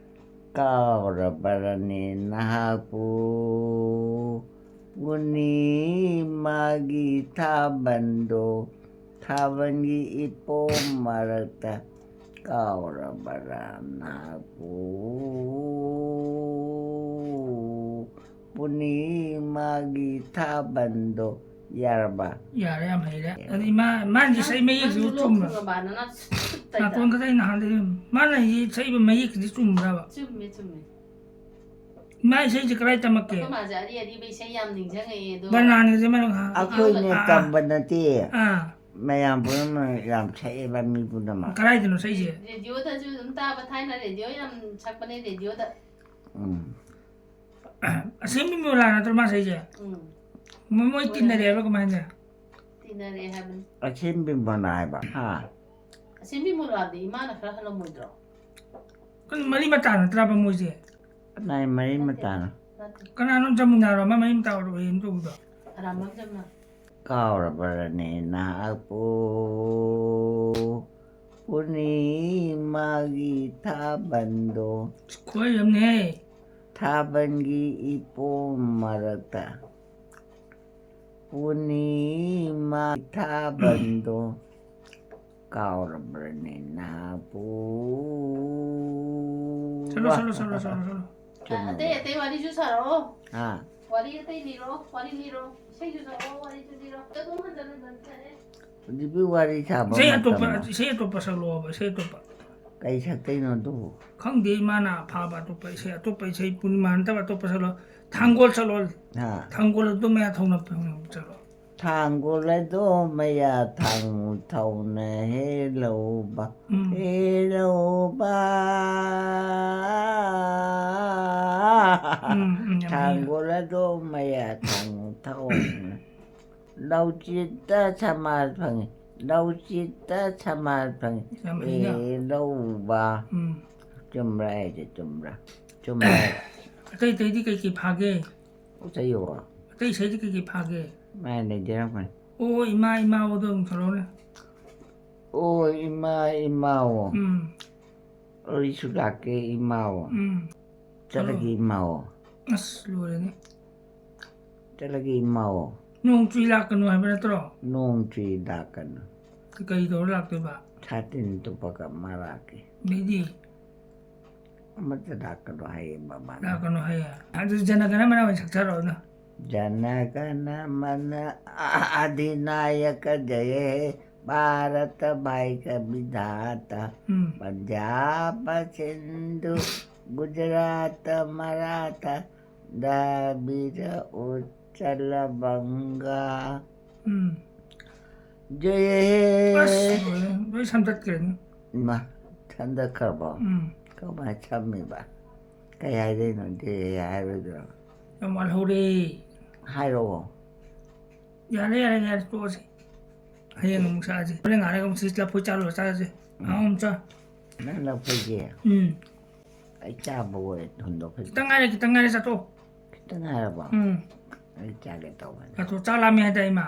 ꯀꯥꯎꯔꯕꯔꯅꯦ ꯅꯍꯥꯛꯄꯨ ꯄꯨꯔꯅꯤꯃꯥꯒꯤ ꯊꯥꯕꯜꯗꯣ, ꯊꯥꯕꯜꯒꯤ ꯏꯄꯣꯝ ꯃꯔꯛꯇ ꯀꯥꯎꯔꯕꯔꯥ ꯅꯍꯥꯛꯄꯨ ꯄꯨꯔꯅꯤꯃꯥꯒꯤ ꯊꯥꯕꯜꯗꯣ? ꯌꯥꯔꯕ? ꯌꯥꯔꯦ, ꯌꯥꯝ ꯍꯩꯔꯦ꯫ ꯑꯗꯨ ꯏꯃꯥ, ꯃꯥꯅ ꯏꯁꯩ ꯃꯌꯦꯛꯁꯤꯕꯨ ꯅꯪ ꯂꯣꯛ ꯆꯨꯝꯕ꯭ꯔꯥ? ꯊꯨꯡꯉꯕ? ꯅꯅꯥ ꯁꯨꯠ ꯇꯩ ꯅꯥꯇꯣꯟ ꯇꯥꯏ꯫ ꯈꯛꯇ ꯑꯩꯅ ꯍꯥꯟꯗꯩ꯫ ꯃꯥꯅ ꯏꯁꯩꯕ ꯃꯌꯦꯛꯁꯤꯗꯤ ꯆꯨꯝꯕ꯭ꯔꯕ? ꯆꯨꯝꯃꯦ, ꯆꯨꯝꯃꯦ꯫ ꯏꯃꯥ ꯏꯁꯩꯁꯦ ꯀꯗꯥꯏ ꯇꯝꯃꯛꯀꯦ? ꯑꯩꯈꯣꯏ ꯃꯥꯁꯦ ꯑꯔꯤ ꯑꯔꯤꯕ ꯏꯁꯩ ꯌꯥꯝ ꯅꯤꯡꯁꯤꯡꯉꯛꯑꯦ ꯑꯗꯣ꯫ ꯕꯅꯥꯟꯒꯁꯦ ꯃꯥꯅ ꯉꯥꯏꯍꯥꯛ ꯑꯩꯈꯣꯏꯅ ꯑꯥ, ꯑꯥ, ꯑꯥ꯫ ꯇꯝꯕ ꯅꯠꯇꯦ꯫ ꯑꯥ꯫ ꯃꯌꯥꯝ ꯄꯨꯝꯅꯃꯛ ꯌꯥꯝ ꯁꯛꯑꯦꯕ, ꯃꯤ ꯄꯨꯝꯅꯃꯛ꯫ ꯀꯗꯥꯏꯗꯅꯣ ꯁꯛꯏꯁꯦ? ꯔꯦꯗꯤꯑꯣꯗꯁꯨ ꯑꯗꯨꯝ ꯇꯥꯕ, ꯊꯥꯏꯅ ꯔꯦꯗꯤꯑꯣ ꯌꯥꯝ ꯁꯛꯄꯅꯦ, ꯔꯦꯗꯤꯑꯣꯗ꯫ ꯎꯝ꯫ ꯑꯁꯦꯡꯕꯤ ꯃꯣꯂꯥ ꯅꯠꯇ꯭ꯔꯣ ꯃꯥ ꯁꯛꯏꯁꯦ? ꯎꯝ꯫ ꯃꯣꯏ, ꯃꯣꯏ ꯍꯣꯏ꯫ ꯇꯤꯟꯅꯔꯦ ꯍꯥꯏꯕ꯭ꯔꯣ ꯀꯃꯥꯏꯅ ꯇꯧꯋꯦ? ꯇꯤꯟꯅꯔꯦ ꯍꯥꯏꯕꯅꯤ꯫ ꯑꯁꯦꯡꯕꯤ ꯃꯣꯂꯥ ꯍꯥꯏꯕ? ꯍꯥ? ꯑꯁꯦꯡꯕꯤ ꯃꯣꯂꯥꯗꯤ ꯏꯃꯥꯅ ꯈꯔ ꯍꯜꯂꯝꯃꯣꯏꯗ꯭ꯔꯣ? ꯀꯩꯅꯣ, ꯃꯔꯤ ꯃꯇꯥ ꯅꯠꯇ꯭ꯔꯕ ꯃꯣꯏꯁꯦ? ꯀꯅꯥꯏ ꯃꯔꯤ ꯅꯠꯇꯦ, ꯃꯇꯥꯅꯣ? ꯅꯠꯇꯦ꯫ ꯀꯅꯥꯅꯣ ꯖꯃꯨꯅꯥꯔꯣ ꯑꯃ ꯃꯔꯤ ꯃꯇꯥ ꯑꯣꯏꯔꯛꯑꯣꯏꯅ ꯇꯧꯕꯗꯣ? ꯑꯔꯥꯃꯝ ꯖꯃꯨꯅꯥ꯫ ꯀꯥꯎꯔꯕ꯭ꯔꯅꯦ ꯅꯍꯥꯛꯄꯨ? ꯄꯨꯔꯅꯤꯃꯥꯒꯤ ꯊꯥꯕꯜꯗꯣ, ꯈꯣꯏꯔꯝꯅꯦ꯫ ꯊꯥꯕꯜꯒꯤ ꯏꯄꯣꯝ ꯃꯔꯛꯇ ꯄꯨꯔꯅꯤꯃꯥ ꯊꯥꯕꯜꯗꯣ ꯀꯥꯎꯔꯕ꯭ꯔꯅꯦ ꯅꯍꯥꯛꯄꯨ? ꯆꯠꯂꯣ, ꯆꯠꯂꯣ, ꯆꯠꯂꯣ, ꯆꯠꯂꯣ, ꯆꯠꯂꯣ꯫ ꯆꯨꯝꯃꯦ꯫ ꯑꯇꯩ, ꯑꯇꯩ ꯋꯥꯔꯤꯁꯨ ꯁꯥꯔꯛꯑꯣ꯫ ꯑꯥ꯫ ꯋꯥꯔꯤ ꯑꯇꯩ ꯂꯤꯔꯣ, ꯋꯥꯔꯤ ꯂꯤꯔꯣ꯫ ꯏꯁꯩꯁꯨ ꯁꯛꯑꯣ, ꯋꯥꯔꯤꯁꯨ ꯂꯤꯔꯣ꯫ ꯆꯠꯂꯣ, ꯍꯟꯖꯟ ꯍꯟꯖꯟ ꯁꯥꯔꯦ꯫ ꯍꯧꯖꯤꯛꯄꯨ ꯋꯥꯔꯤ ꯁꯥꯕ ꯏꯁꯩ ꯑꯇꯣꯞꯄ, ꯃꯇꯝꯂꯣ? ꯏꯁꯩ ꯑꯇꯣꯞꯄ ꯁꯛꯂꯛꯑꯣꯕ, ꯏꯁꯩ ꯑꯇꯣꯞꯄ꯫ ꯀꯩ ꯁꯛꯇꯣꯏꯅꯣ ꯑꯗꯨꯕꯨ? ꯈꯪꯗꯦ, ꯏꯃꯥꯅ ꯑꯐꯥꯕ ꯑꯇꯣꯞꯄ ꯏꯁꯩ, ꯑꯇꯣꯞꯄ ꯏꯁꯩ ꯄꯨꯔꯅꯤꯃꯥ ꯅꯠꯇꯕ ꯑꯇꯣꯞꯄ ꯁꯛꯂꯛꯑꯣ꯫ ꯊꯥꯡꯒꯣꯜ ꯁꯛꯂꯛꯑꯣ꯫ ꯍꯥ꯫ ꯊꯥꯡꯒꯣꯜ ꯑꯗꯨ ꯃꯌꯥ ꯊꯧꯅ ꯆꯠꯂꯣ꯫ ꯊꯥꯡꯒꯣꯜ ꯑꯗꯣ ꯃꯌꯥ ꯊꯥꯡ ꯊꯧꯅ ꯍꯦꯜꯂꯧꯕ, ꯎꯝ꯫ ꯍꯦꯜꯂꯧꯕ꯫ ꯎꯝ, ꯎꯝ, ꯌꯥꯝ ꯍꯩꯌꯦ꯫ ꯊꯥꯡꯒꯣꯜ ꯑꯗꯣ ꯃꯌꯥ ꯊꯥꯡ ꯊꯧꯅ꯫ ꯂꯧꯆꯤꯠꯇ ꯁꯃꯥꯜ ꯐꯪꯉꯤ, ꯂꯧꯆꯤꯠꯇ ꯁꯃꯥꯜ ꯐꯪꯉꯤ, ꯌꯥꯝ ꯍꯩꯅ꯫ ꯍꯦꯜꯂꯧꯕ꯫ ꯎꯝ꯫ ꯆꯨꯝꯕ꯭ꯔꯥ ꯑꯩꯁꯦ? ꯆꯨꯝꯕ꯭ꯔꯥ? ꯆꯨꯝꯕ꯭ꯔꯥ? ꯑꯇꯩ ꯑꯇꯩꯗꯤ ꯀꯩꯀꯩ ꯐꯥꯒꯦ? ꯏꯁꯩꯔꯣ? ꯑꯇꯩ ꯏꯁꯩꯗꯤ ꯀꯩꯀꯩ ꯐꯥꯒꯦ? ꯃꯥꯏ ꯂꯩꯖꯔꯝꯒꯅꯤ꯫ ꯑꯣ ꯏꯃꯥ ꯏꯃꯥ ꯑꯣꯗꯣ ꯑꯗꯨꯝ ꯁꯛꯂꯛꯑꯣꯅꯦ꯫ ꯑꯣ ꯏꯃꯥ ꯏꯃꯥꯑꯣ꯫ ꯎꯝ꯫ ꯑꯩꯁꯨ ꯂꯥꯛꯀꯦ ꯏꯃꯥꯑꯣ꯫ ꯎꯝ꯫ ꯆꯠꯂꯒꯦ ꯏꯃꯥꯑꯣ꯫ ꯑꯁ ꯂꯣꯏꯔꯦꯅꯦ꯫ ꯆꯠꯂꯒꯦ ꯏꯃꯥꯑꯣ꯫ ꯅꯣꯡ ꯆꯨꯏ ꯂꯥꯛꯀꯅꯨ ꯍꯥꯏꯕ ꯅꯠꯇ꯭ꯔꯣ? ꯅꯣꯡ ꯆꯨꯏ ꯂꯥꯛꯀꯅꯨ꯫ ꯀꯩ ꯇꯧꯔ ꯂꯥꯛꯇꯣꯏꯕ? ꯁꯥꯇꯤꯟ ꯇꯨꯞꯄꯒ ꯑꯃ ꯂꯥꯛꯀꯦ꯫ ꯑꯗꯩꯗꯤ? ꯑꯃꯠꯇ ꯂꯥꯛꯀꯅꯨ ꯍꯥꯏꯌꯦ ꯃꯃꯥꯅ꯫ ꯂꯥꯛꯀꯅꯨ ꯍꯥꯏꯌꯦ꯫ ꯑꯗꯨ ꯖꯅꯒꯅ ꯃꯅ ꯑꯣꯏꯅ ꯁꯛꯆꯔꯛꯑꯣꯅ꯫ ꯖꯅꯒꯅ ꯃꯅ ꯑꯙꯤꯅꯥꯌꯀ ꯖꯌꯦ ꯍꯦ ꯚꯥꯔꯇ ꯚꯥꯏꯀ ꯕꯤꯙꯥꯇꯥ꯫ ꯎꯝ꯫ ꯄꯟꯖꯥꯕ ꯁꯤꯟꯙꯨ ꯒꯨꯖꯔꯥꯇ ꯃꯔꯥꯊ ꯗ꯭ꯔꯥꯕꯤꯔ ꯎꯠꯀꯂ ꯕꯪꯒꯥ꯫ ꯎꯝ꯫ ꯖꯌꯦ ꯍꯦ꯫ ꯑꯁ, ꯂꯣꯏꯔꯦ꯫ ꯂꯣꯏ ꯁꯝꯗꯠꯈ꯭ꯔꯦꯅꯦ꯫ ꯏꯃꯥ, ꯁꯝꯗꯠꯈ꯭ꯔꯕꯣ? ꯎꯝ꯫ ꯀꯃꯥꯏ ꯁꯝꯃꯤꯕ? ꯀꯩ ꯍꯥꯏꯗꯣꯏꯅꯣ? ꯖꯌꯦ ꯍꯦ ꯍꯥꯏꯔꯣꯏꯗ꯭ꯔꯣ? ꯌꯥꯝ ꯋꯥꯠꯍꯧꯔꯦ꯫ ꯍꯥꯏꯔꯛꯑꯣ꯫ ꯌꯥꯔꯦ, ꯌꯥꯔꯦ, ꯌꯥꯔꯦ, ꯇꯣꯛꯑꯁꯤ꯫ ꯍꯌꯦꯡ ꯑꯃꯨꯛ ꯆꯥꯁꯤ꯫ ꯍꯣꯔꯦꯟ ꯉꯥꯏꯔꯒ ꯑꯃꯨꯛ ꯁꯤ ꯂꯐꯣꯏ ꯆꯥꯔꯨꯔ ꯆꯥꯔꯁꯤ꯫ ꯎꯝ꯫ ꯑꯍꯥꯎ ꯑꯃ ꯆꯥ꯫ ꯅꯪ ꯂꯐꯣꯏꯁꯦ? ꯎꯝ꯫ ꯑꯩ ꯆꯥꯕ ꯑꯣꯏ ꯍꯨꯟꯗꯣꯛꯈ꯭ꯔꯦ꯫ ꯈꯤꯇꯪ ꯉꯥꯏꯔꯦ, ꯈꯤꯇꯪ ꯉꯥꯏꯔꯦ, ꯆꯥꯊꯣꯛ꯫ ꯈꯤꯇꯪ ꯉꯥꯏꯔꯕꯣ? ꯎꯝ꯫ ꯑꯩ ꯆꯥꯒꯦ ꯇꯧꯕꯅꯦ꯫ ꯆꯥꯊꯣꯛ, ꯆꯥꯛ ꯂꯥꯝꯃꯦ ꯍꯥꯏꯗꯥꯏ, ꯏꯃꯥ?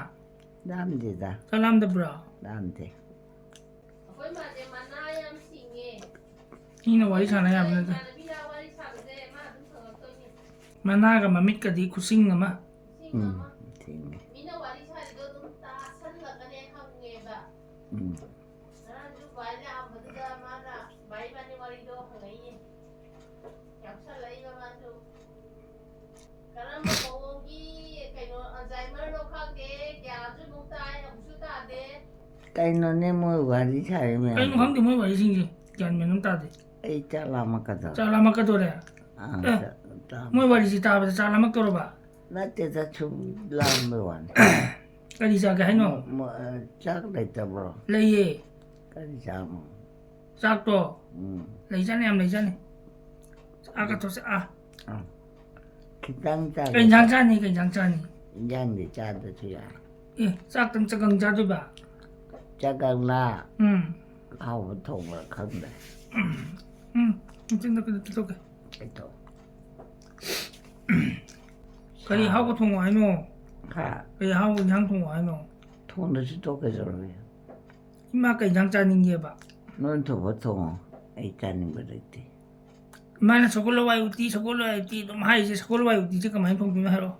ꯂꯥꯝꯗꯦꯗ꯫ ꯆꯥꯛ ꯂꯥꯝꯗꯕ꯭ꯔꯣ? ꯂꯥꯝꯗꯦ꯫ ꯑꯩꯈꯣꯏ ꯃꯥꯁꯦ ꯃꯅꯥ ꯌꯥꯝ ꯁꯤꯡꯉꯦ꯫ ꯃꯤꯅ ꯋꯥꯔꯤ ꯁꯥꯟꯅ ꯌꯥꯕ ꯅꯠꯇꯦ꯫ ꯏꯃꯥꯟꯅꯕꯤꯅ ꯋꯥꯔꯤ ꯁꯥꯕꯁꯦ ꯃꯥ ꯑꯗꯨꯝ ꯁꯪꯉꯛꯇꯣꯏꯅꯦ꯫ ꯃꯅꯥꯒ ꯃꯃꯤꯠꯀꯗꯤ ꯈꯨꯁꯤꯡ ꯑꯃ꯫ ꯈꯨꯁꯤꯡ ꯎꯝ, ꯑꯃ꯫ ꯁꯤꯡꯉꯦ꯫ ꯃꯤꯅ ꯋꯥꯔꯤ ꯁꯥꯔꯤꯗꯣ ꯑꯗꯨꯝ ꯇꯥꯁꯜꯂꯒꯅꯦ ꯍꯪꯉꯦꯕ꯫ ꯎꯝ꯫ ꯉꯔꯥꯡꯁꯨ ꯚꯥꯏ ꯂꯥꯛꯑꯝꯕꯗꯨꯗ ꯃꯥꯅ ꯚꯥꯏ ꯏꯕꯥꯅꯤ ꯋꯥꯔꯤꯗꯣ ꯍꯪꯉꯛꯏꯅꯦ꯫ ꯌꯥꯎꯁꯜꯂꯛꯏꯕ ꯃꯥꯁꯨ꯫ ꯀꯔꯝꯕ ꯃꯑꯣꯡꯒꯤ ꯀꯩꯅꯣ ꯑꯜꯖꯥꯏꯃꯔꯅꯣ ꯈꯪꯗꯦ, ꯒ꯭ꯌꯥꯟꯁꯨ ꯑꯃꯨꯛ ꯇꯥꯏ, ꯑꯃꯨꯛꯁꯨ ꯇꯥꯗꯦ꯫ ꯀꯩꯅꯣꯅꯦ ꯃꯣꯏ ꯋꯥꯔꯤ ꯁꯥꯔꯤ ꯃꯌꯥꯝ? ꯀꯩꯅꯣ ꯈꯪꯗꯦ ꯃꯣꯏ ꯋꯥꯔꯤꯁꯤꯡꯁꯦ, ꯒ꯭ꯌꯥꯟ ꯃꯦꯟ ꯑꯃ ꯇꯥꯗꯦ꯫ ꯑꯩ ꯆꯥꯛ ꯂꯥꯝꯃꯛꯀꯗꯧꯔꯦ꯫ ꯆꯥꯛ ꯂꯥꯝꯃꯛꯀꯗꯧꯔꯦ? ꯑꯥ, ꯑꯦ, ꯆꯥꯛ ꯂꯥꯝꯃꯛ- ꯃꯣꯏ ꯋꯥꯔꯤꯁꯤ ꯇꯥꯕꯗ ꯆꯥꯛ ꯂꯥꯝꯃꯛꯇꯧꯔꯕ? ꯅꯠꯇꯦꯗ, ꯁꯨꯝ ꯂꯥꯝꯕꯩ ꯋꯥꯅꯤ꯫ ꯀꯔꯤ ꯆꯥꯒꯦ ꯍꯥꯏꯅꯣ? ꯃ-, ꯃ-, ꯑ, ꯆꯥꯛ ꯂꯩꯇꯕ꯭ꯔꯣ? ꯂꯩꯌꯦ꯫ ꯀꯔꯤ ꯆꯥꯛꯅꯣ? ꯆꯥꯛꯇꯣ? ꯎꯝ꯫ ꯂꯩꯖꯥꯠꯅꯤ, ꯌꯥꯝ ꯂꯩꯖꯥꯠꯅꯤ꯫ ꯑꯥ, ꯀꯠꯊꯣꯛꯁꯦ, ꯑꯥ꯫ ꯑꯥ꯫ ꯈꯤꯇꯪ ꯆꯥꯒꯦ꯫ ꯀꯩ ꯏꯟꯖꯥꯡ ꯆꯥꯅꯤ, ꯀꯩ ꯏꯟꯖꯥꯡ ꯆꯥꯅꯤ? ꯏꯟꯖꯥꯡꯗꯤ ꯆꯥꯗ꯭ꯔꯁꯨ ꯌꯥꯏ꯫ ꯑꯦ, ꯆꯥꯛꯇꯪ ꯆꯒꯪ ꯆꯥꯗꯣꯏꯕ? ꯆꯒꯪꯂ? ꯎꯝ꯫ ꯑꯍꯥꯎꯕ ꯊꯣꯡꯕ꯭ꯔꯥ ꯈꯪꯗꯦ꯫ ꯎꯝ, ꯃꯆꯤꯟꯗ ꯀꯩꯅꯣ ꯇꯧꯊꯣꯛꯀꯦ꯫ ꯀꯩꯗꯧ? ꯀꯔꯤ ꯑꯍꯥꯎꯕ ꯊꯣꯡꯉꯣ ꯍꯥꯏꯅꯣ? ꯍꯥ? ꯀꯔꯤ ꯑꯍꯥꯎꯕ ꯏꯟꯖꯥꯡ ꯊꯣꯡꯉꯣ ꯍꯥꯏꯅꯣ? ꯊꯣꯡꯗ꯭ꯔꯁꯨ ꯇꯣꯛ ꯀꯩꯗꯧꯔꯒꯦ? ꯏꯃꯥ ꯀꯩ ꯏꯟꯖꯥꯡ ꯆꯥꯅꯤꯡꯒꯦꯕ? ꯅꯣꯏ ꯊꯣꯡꯕ ꯊꯣꯡꯉꯣ꯫ ꯑꯩ ꯆꯥꯅꯤꯡꯕ ꯂꯩꯇꯦ꯫ ꯏꯃꯥꯅ ꯁꯒꯣꯜ ꯍꯋꯥꯏ ꯎꯇꯤ, ꯁꯒꯣꯜ ꯍꯋꯥꯏ ꯎꯇꯤ ꯑꯗꯨꯝ ꯍꯥꯏꯔꯤꯁꯦ, ꯁꯒꯣꯜ ꯍꯋꯥꯏ ꯎꯇꯤꯁꯦ ꯀꯃꯥꯏꯅ ꯊꯣꯡꯗꯣꯏꯅꯣ ꯍꯥꯏꯔꯛꯑꯣ꯫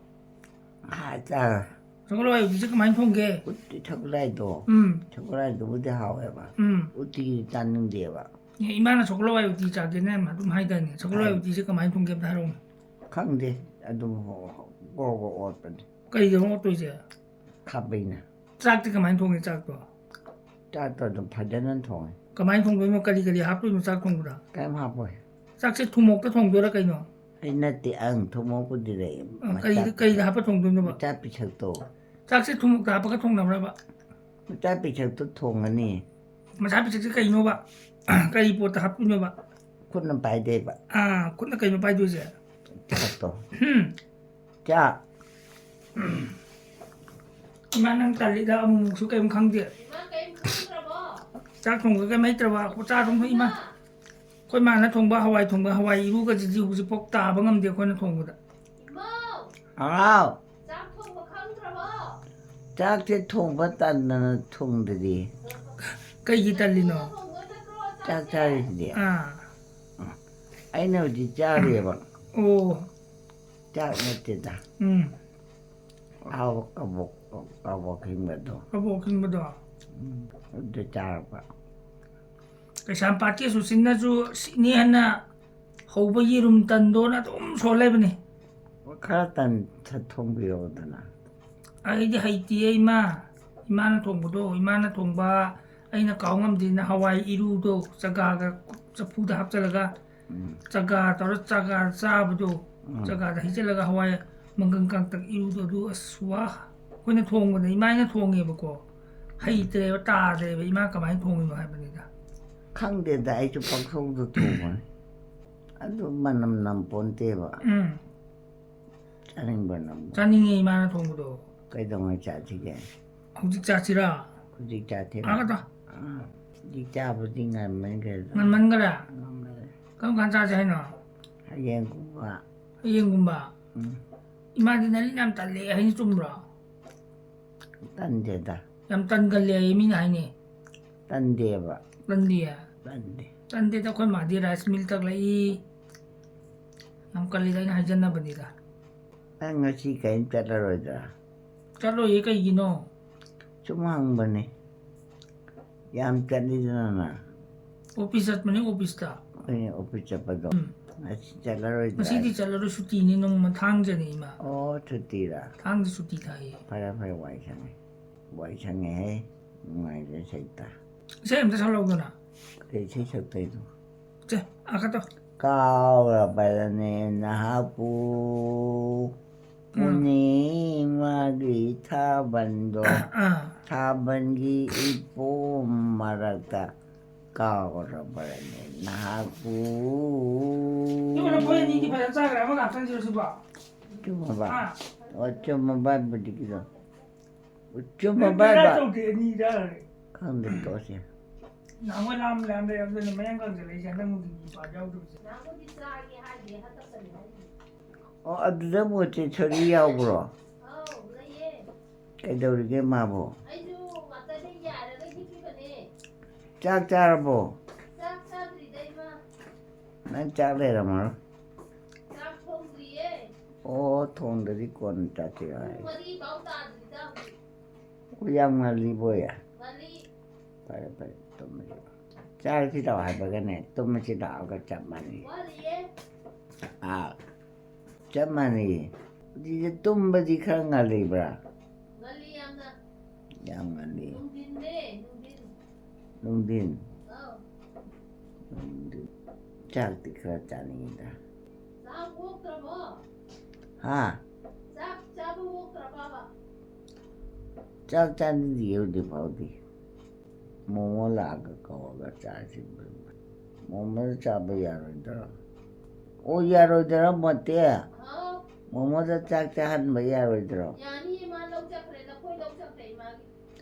ꯍꯥ, ꯆꯥ꯫ ꯁꯒꯣꯜ ꯍꯋꯥꯏ ꯎꯇꯤꯁꯦ ꯀꯃꯥꯏꯅ ꯊꯣꯡꯒꯦ? ꯎꯇꯤ ꯁꯒꯣꯜ ꯍꯋꯥꯏꯗꯣ꯫ ꯎꯝ꯫ ꯁꯒꯣꯜ ꯍꯋꯥꯏꯗꯨꯕꯨꯗꯤ ꯍꯥꯎꯋꯦꯕ꯫ ꯎꯝ꯫ ꯎꯇꯤꯗꯤ ꯆꯥꯅꯤꯡꯗꯦꯕ꯫ ꯑꯦ, ꯏꯃꯥꯅ ꯁꯒꯣꯜ ꯍꯋꯥꯏ ꯎꯇꯤ ꯆꯥꯒꯦꯅ ꯑꯗꯨꯝ ꯍꯥꯏꯗꯥꯏꯅꯦ? ꯁꯒꯣꯜ ꯍꯋꯥꯏ ꯍꯥꯏ꯫ ꯎꯇꯤꯁꯦ ꯀꯃꯥꯏꯅ ꯊꯣꯡꯒꯦ ꯑꯝꯇ ꯍꯥꯏꯔꯛꯎꯅꯦ꯫ ꯈꯪꯗꯦ, ꯑꯗꯨꯝ ꯒ꯭ꯔꯣ ꯒ꯭ꯔꯣ ꯑꯣꯠꯄꯅꯤ꯫ ꯀꯩꯗꯅꯣ ꯑꯣꯠꯇꯣꯏꯁꯦ? ꯈꯥꯕꯩꯅ꯫ ꯆꯥꯛꯇꯤ ꯀꯃꯥꯏꯅ ꯊꯣꯡꯉꯤ, ꯆꯥꯛꯇꯣ? ꯆꯥꯛꯇꯣ ꯑꯗꯨꯝ ꯐꯖꯅ ꯊꯣꯡꯉꯤ꯫ ꯀꯃꯥꯏꯅ ꯊꯣꯡꯗꯣꯏꯅꯣ? ꯀꯔꯤ ꯀꯔꯤ ꯍꯥꯞꯇꯣꯏꯅꯣ ꯆꯥꯛ ꯊꯣꯡꯕꯗ? ꯀꯩꯝ ꯍꯥꯞꯄꯣꯏ꯫ ꯆꯥꯛꯁꯦ ꯊꯨꯝꯃꯣꯛꯇ ꯊꯣꯡꯗꯣꯏꯔꯥ ꯀꯩꯅꯣ? ꯑꯩ ꯅꯠꯇꯦ, ꯑꯪ, ꯊꯨꯝꯃꯣꯛꯄꯨꯗꯤ ꯂꯩ꯫ ꯑ, ꯀꯩꯗ, ꯃꯆꯥ ꯀꯩꯗ ꯍꯥꯞꯄ ꯊꯣꯡꯗꯣꯏꯅꯣꯕ? ꯃꯆꯥ ꯄꯤꯁꯛꯇꯣ꯫ ꯆꯥꯛꯁꯦ ꯊꯨꯝꯃꯣꯛꯇ ꯍꯥꯞꯄꯒ ꯊꯣꯡꯅꯕ꯭ꯔꯕ? ꯃꯆꯥ ꯄꯤꯁꯛꯇꯣ ꯊꯣꯡꯉꯅꯤ꯫ ꯃꯆꯥ ꯄꯤꯁꯛꯁꯦ ꯀꯩꯅꯣꯕ? ꯀꯔꯤ ꯄꯣꯠꯇ ꯍꯥꯞꯇꯣꯏꯅꯣꯕ? ꯈꯨꯠꯅ ꯄꯥꯏꯗꯣꯏꯕ꯫ ꯑꯥ, ꯈꯨꯠꯅ ꯀꯩꯅꯣ ꯄꯥꯏꯗꯣꯏꯁꯦ? ꯆꯥꯛꯇꯣ꯫ ꯍꯨꯝ꯫ ꯆꯥꯛ꯫ ꯏꯃꯥ, ꯅꯪ ꯇꯜꯂꯤꯗ, ꯑꯃꯨꯛꯃꯨꯛꯁꯨ ꯀꯩꯝ ꯈꯪꯗꯦ꯫ ꯏꯃꯥ, ꯀꯩꯝ ꯈꯪꯗ꯭ꯔꯕꯣ? ꯆꯥꯛ ꯊꯣꯡꯕ ꯀꯩꯝ ꯍꯩꯇ꯭ꯔꯕ? ꯆꯥ ꯊꯣꯡꯕ ꯏꯃꯥ꯫ ꯏꯃꯥ꯫ ꯑꯩꯈꯣꯏ ꯃꯥꯅ ꯊꯣꯡꯕ ꯍꯋꯥꯏ ꯊꯣꯡꯕ, ꯍꯋꯥꯏ ꯏꯔꯨꯒꯁꯤꯗꯤ ꯍꯧꯖꯤꯛꯐꯥꯎ ꯇꯥꯕ ꯉꯝꯗꯦ ꯑꯩꯈꯣꯏꯅ ꯊꯣꯡꯕꯗ꯫ ꯏꯃꯧ! ꯍꯥꯎ! ꯆꯥꯛ ꯊꯣꯡꯕ ꯈꯪꯗ꯭ꯔꯕꯣ? ꯆꯥꯛꯁꯦ ꯊꯣꯡꯕ ꯇꯟꯗꯅ ꯊꯣꯡꯗ꯭ꯔꯤ꯫ ꯀꯩꯒꯤ ꯇꯜꯂꯤꯅꯣ? ꯆꯥꯛ ꯆꯥꯔꯤꯁꯤꯗꯤ꯫ ꯑꯥ꯫ ꯑꯩꯅ ꯍꯧꯖꯤꯛ ꯆꯥꯔꯤꯑꯕ꯫ ꯑꯣ꯫ ꯆꯥꯛ ꯅꯠꯇꯦꯗ꯫ ꯎꯝ꯫ ꯑꯍꯥꯎꯕ ꯀꯕꯣꯛ ꯀꯕꯣꯛ ꯍꯤꯡꯕꯗꯣ꯫ ꯀꯕꯣꯛ ꯍꯤꯡꯕꯗꯣ꯫ ꯎꯝ꯫ ꯑꯗꯨ ꯆꯥꯔꯛꯄ꯫ ꯀꯩꯁꯥꯝꯄꯥꯠꯀꯤ ꯁꯨꯁꯤꯟꯅꯁꯨ ꯁꯤꯅꯤ ꯍꯥꯏꯅ ꯍꯧꯕ ꯌꯦꯔꯨꯝ ꯇꯟꯗꯣꯅ ꯑꯗꯨꯝ ꯁꯣꯜ ꯂꯩꯕꯅꯤ꯫ ꯈꯔ ꯇꯟ ꯊ-, ꯊꯣꯡꯕꯤꯔꯛꯑꯣꯗꯅ꯫ ꯑꯩꯗꯤ ꯍꯩꯇꯤꯌꯦ ꯏꯃꯥ꯫ ꯏꯃꯥꯅ ꯊꯣꯡꯕꯗꯣ, ꯏꯃꯥꯅ ꯊꯣꯡꯕ ꯑꯩꯅ ꯀꯥꯎ ꯉꯝꯗꯦꯅ ꯍꯋꯥꯏ ꯏꯔꯨꯗꯣ ꯆꯒꯥꯒ ꯆꯐꯨꯗ ꯍꯥꯞꯆꯜꯂꯒ ꯎꯝ꯫ ꯆꯒꯥ ꯇꯧꯔ ꯆꯒꯥ ꯆꯥꯕꯗꯣ, ꯎꯝ꯫ ꯆꯒꯥꯗ ꯍꯩꯖꯤꯜꯂꯒ ꯍꯋꯥꯏ ꯃꯪꯒꯟ ꯀꯥꯡꯇꯛ ꯏꯔꯨꯗꯣ ꯑꯗꯨ ꯑꯁ ꯋꯥ꯫ ꯑꯩꯈꯣꯏꯅ ꯊꯣꯡꯕꯗ ꯏꯃꯥꯅ ꯊꯣꯡꯉꯦꯕꯀꯣ꯫ ꯍꯩꯇ꯭ꯔꯦꯕ, ꯇꯥꯗ꯭ꯔꯦꯕ ꯏꯃꯥ ꯀꯃꯥꯏꯅ ꯊꯣꯡꯉꯤꯅꯣ ꯍꯥꯏꯕꯅꯤꯗ꯫ ꯈꯪꯗꯦꯗ, ꯑꯩꯁꯨ ꯄꯪꯊꯣꯡꯗ ꯊꯣꯡꯕꯅꯤ꯫ ꯑꯗꯨ ꯃꯅꯝ ꯅꯝꯄꯣꯟꯇꯦꯕ꯫ ꯎꯝ꯫ ꯆꯥꯅꯤꯡꯕ ꯅꯝꯕ꯫ ꯆꯥꯅꯤꯡꯉꯦ ꯏꯃꯥꯅ ꯊꯣꯡꯕꯗꯣ꯫ ꯀꯩꯗꯧꯉꯩ ꯆꯥꯁꯤꯒꯦ? ꯍꯧꯖꯤꯛ ꯆꯥꯁꯤꯔꯥ? ꯍꯧꯖꯤꯛ ꯆꯥꯁꯤꯔꯥ? ꯑꯥꯒꯗ꯫ ꯑꯥ, ꯍꯧꯖꯤꯛ ꯆꯥꯕꯗꯤ ꯉꯟꯃꯟꯈ꯭ꯔꯦꯗ꯫ ꯉꯟꯃꯟꯈꯔꯦ? ꯉꯟꯃꯟꯈꯔꯦ꯫ ꯀꯔꯝ ꯀꯥꯟ ꯆꯥꯁꯦ ꯍꯥꯏꯅꯣ? ꯍꯌꯦꯡꯒꯨꯝꯕ꯫ ꯍꯌꯦꯡꯒꯨꯝꯕ? ꯎꯝ꯫ ꯏꯃꯥꯗꯤ ꯅꯥꯔꯤꯟ ꯌꯥꯝ ꯇꯜꯂꯦ ꯍꯥꯏꯅ ꯆꯨꯝꯕ꯭ꯔꯣ? ꯇꯟꯗꯦꯗ꯫ ꯌꯥꯝ ꯇꯟꯒꯜꯂꯦ ꯍꯥꯏꯌꯦ ꯃꯤꯅ ꯍꯥꯏꯅꯦ꯫ ꯇꯟꯗꯦꯕ꯫ ꯇꯟꯗꯤꯌꯦ? ꯇꯟꯗꯦ꯫ ꯇꯟꯗꯦꯗ, ꯑꯩꯈꯣꯏ ꯃꯥꯗꯤ ꯔꯥꯏꯁ ꯃꯤꯜ ꯇꯛꯂꯛꯏ꯫ ꯌꯥꯝ ꯀꯜꯂꯤꯗ, ꯑꯩꯅ ꯍꯥꯏꯖꯟꯅꯕꯅꯤꯗ꯫ ꯅꯪ ꯉꯁꯤ ꯀꯔꯤꯝ ꯆꯠꯂꯔꯣꯏꯗ꯭ꯔꯥ? ꯆꯠꯂꯣꯏꯌꯦ, ꯀꯩꯒꯤꯅꯣ? ꯁꯨꯝ ꯍꯪꯕꯅꯦ꯫ ꯌꯥꯝ ꯆꯠꯂꯤꯗꯅ ꯅꯪ꯫ ꯑꯣꯐꯤꯁ ꯆꯠꯄꯅꯦ, ꯑꯣꯐꯤꯁꯇ꯫ ꯑꯩꯈꯣꯏꯅ ꯑꯣꯐꯤꯁ ꯆꯠꯄꯗꯣ꯫ ꯎꯝ꯫ ꯉꯁꯤ ꯆꯠꯂꯔꯣꯏꯗ꯭ꯔꯥ? ꯉꯁꯤꯗꯤ ꯆꯠꯂꯔꯣꯏ, ꯁꯨꯇꯤꯅꯤ, ꯅꯣꯡꯃ ꯊꯥꯡꯖꯅꯤ ꯏꯃꯥ꯫ ꯑꯣ, ꯁꯨꯇꯤꯔꯥ? ꯊꯥꯡꯖ ꯁꯨꯇꯤ ꯊꯥꯏꯌꯦ꯫ ꯐꯔꯦ, ꯐꯔꯦ, ꯋꯥꯏ ꯁꯪꯉꯦ꯫ ꯋꯥꯏ ꯁꯪꯉꯦꯍꯦ꯫ ꯅꯨꯡꯉꯥꯏꯔꯦ ꯁꯩꯇ꯫ ꯏꯁꯩ ꯑꯝꯇ ꯁꯛꯂꯛꯎꯗꯅ꯫ ꯀꯩ ꯏꯁꯩ ꯁꯛꯇꯣꯏꯅꯣ? ꯁꯦ, ꯑꯥ ꯈꯠꯇꯣ꯫ ꯀꯥꯎꯔꯕ꯭ꯔꯅꯦ ꯅꯍꯥꯛꯄꯨ? ꯄꯨꯔꯅꯤꯃꯥꯒꯤ ꯊꯥꯕꯜꯗꯣ꯫ ꯑꯥ꯫ ꯊꯥꯕꯜꯒꯤ ꯏꯄꯣꯝ ꯃꯔꯛꯇ ꯀꯥꯎꯔꯕ꯭ꯔꯅꯦ ꯅꯍꯥꯛꯄꯨ? ꯏꯕꯨꯡꯉꯣ, ꯅꯈꯣꯏ ꯑꯅꯤꯗꯤ ꯐꯖꯅ ꯆꯥꯈ꯭ꯔꯦ, ꯑꯃ ꯉꯥꯛꯇꯪꯁꯤꯔꯣ ꯁꯤꯕꯣ? ꯆꯨꯝꯃꯕ? ꯑꯥ꯫ ꯑꯣ, ꯆꯨꯝꯃꯕ ꯍꯥꯏꯕꯗꯤ ꯀꯩꯅꯣ? ꯆꯨꯝꯃꯕ ꯅꯪ ꯍꯥꯏꯕ? ꯇꯧꯗꯦ, ꯑꯅꯤ ꯆꯥꯈ꯭ꯔꯦ꯫ ꯈꯪꯗꯦ, ꯇꯣꯛꯑꯁꯦ꯫ ꯅꯍꯥꯟꯋꯥꯏ ꯂꯥꯝ ꯂꯥꯝ ꯂꯩꯔꯝꯗꯅ ꯃꯌꯥꯡ ꯀꯪꯁꯤꯜꯂꯛꯏꯁꯦ, ꯍꯟꯗꯛ ꯅꯨꯡꯊꯤꯜꯒꯤ ꯄꯥ ꯌꯥꯎꯗꯕꯁꯦ꯫ ꯑꯣ, ꯑꯗꯨꯗ ꯃꯣꯇꯦꯁꯣꯔꯤ ꯌꯥꯎꯕ꯭ꯔꯣ? ꯀꯩꯗꯧꯔꯤꯒꯦ ꯃꯥꯕꯣ? ꯑꯩꯁꯨ ꯉꯥꯛꯇꯪ ꯌꯥꯏꯔꯒ ꯍꯤꯞꯄꯤꯕꯅꯦ꯫ ꯆꯥꯛ ꯆꯥꯔꯕꯣ? ꯆꯥꯛ ꯆꯥꯗ꯭ꯔꯤꯗ, ꯏꯃꯥ꯫ ꯅꯪ ꯆꯥꯛ ꯂꯩꯔꯝꯃꯔꯣꯏ꯫ ꯆꯥꯛ ꯊꯣꯡꯗ꯭ꯔꯤꯌꯦ꯫ ꯑꯣ, ꯊꯣꯡꯗ꯭ꯔꯗꯤ ꯀꯣꯟꯅ ꯆꯥꯁꯤ ꯍꯥꯏ꯫ ꯄꯨꯡ ꯃꯔꯤ ꯐꯥꯎ ꯇꯥꯗ꯭ꯔꯤꯗ ꯍꯧꯖꯤꯛ꯫ ꯑꯣ, ꯌꯥꯝ ꯉꯜꯂꯤꯕꯣꯏ꯫ ꯉꯜꯂꯤ꯫ ꯐꯔꯦ, ꯐꯔꯦ, ꯇꯨꯝꯃꯁꯤ꯫ ꯆꯥꯔꯁꯤ ꯂꯥꯛꯑꯣ ꯍꯥꯏꯕꯒꯅꯦ, ꯇꯨꯝꯃꯁꯤ ꯂꯥꯛꯑꯣꯒ ꯆꯞ ꯃꯥꯟꯅꯩ꯫ ꯋꯥꯠꯂꯤꯌꯦ꯫ ꯑꯥ, ꯆꯞ ꯃꯥꯟꯅꯩꯌꯦ꯫ ꯁꯤꯗ ꯇꯨꯝꯕꯗꯤ ꯈꯔ ꯉꯜꯂꯤꯕ꯭ꯔꯥ? ꯉꯜꯂꯤ ꯌꯥꯝꯅ꯫ ꯌꯥꯝ ꯉꯜꯂꯤ꯫ ꯅꯨꯡꯊꯤꯟꯅꯦ, ꯅꯨꯡꯊꯤꯟ꯫ ꯅꯨꯡꯊꯤꯟ? ꯑꯧ꯫ ꯅꯨꯡꯊꯤꯟ꯫ ꯆꯥꯛꯇꯤ ꯈꯔ ꯆꯥꯅꯤꯡꯉꯤꯗ꯫ ꯆꯥꯛ ꯑꯣꯛꯇ꯭ꯔꯕꯣ? ꯍꯥ? ꯆꯥꯛ ꯆꯥꯕ ꯑꯣꯛꯇ꯭ꯔꯕꯕ? ꯆꯥꯛ ꯆꯥꯅꯤꯡꯗꯤꯌꯦ ꯍꯧꯖꯤꯛ ꯐꯥꯎꯗꯤ꯫ ꯃꯣꯃꯣ ꯂꯥꯛꯑꯒ ꯀꯧꯔꯒ ꯆꯥꯁꯤ꯫ ꯃꯣꯃꯣꯗ ꯆꯥꯕ ꯌꯥꯔꯣꯏꯗ꯭ꯔꯣ? ꯑꯣ, ꯌꯥꯔꯣꯏꯗ꯭ꯔꯣ, ꯃꯣꯇꯦ? ꯍꯥꯎ꯫ ꯃꯣꯃꯣꯗ ꯆꯥꯛ ꯆꯥꯍꯟꯕ ꯌꯥꯔꯣꯏꯗ꯭ꯔꯣ? ꯌꯥꯅꯤꯌꯦ, ꯃꯥ ꯂꯧ ꯆꯠꯈ꯭ꯔꯦ, ꯂꯐꯣꯏ ꯂꯧ ꯆꯠꯈ꯭ꯔꯦ ꯏꯃꯥꯒꯤ꯫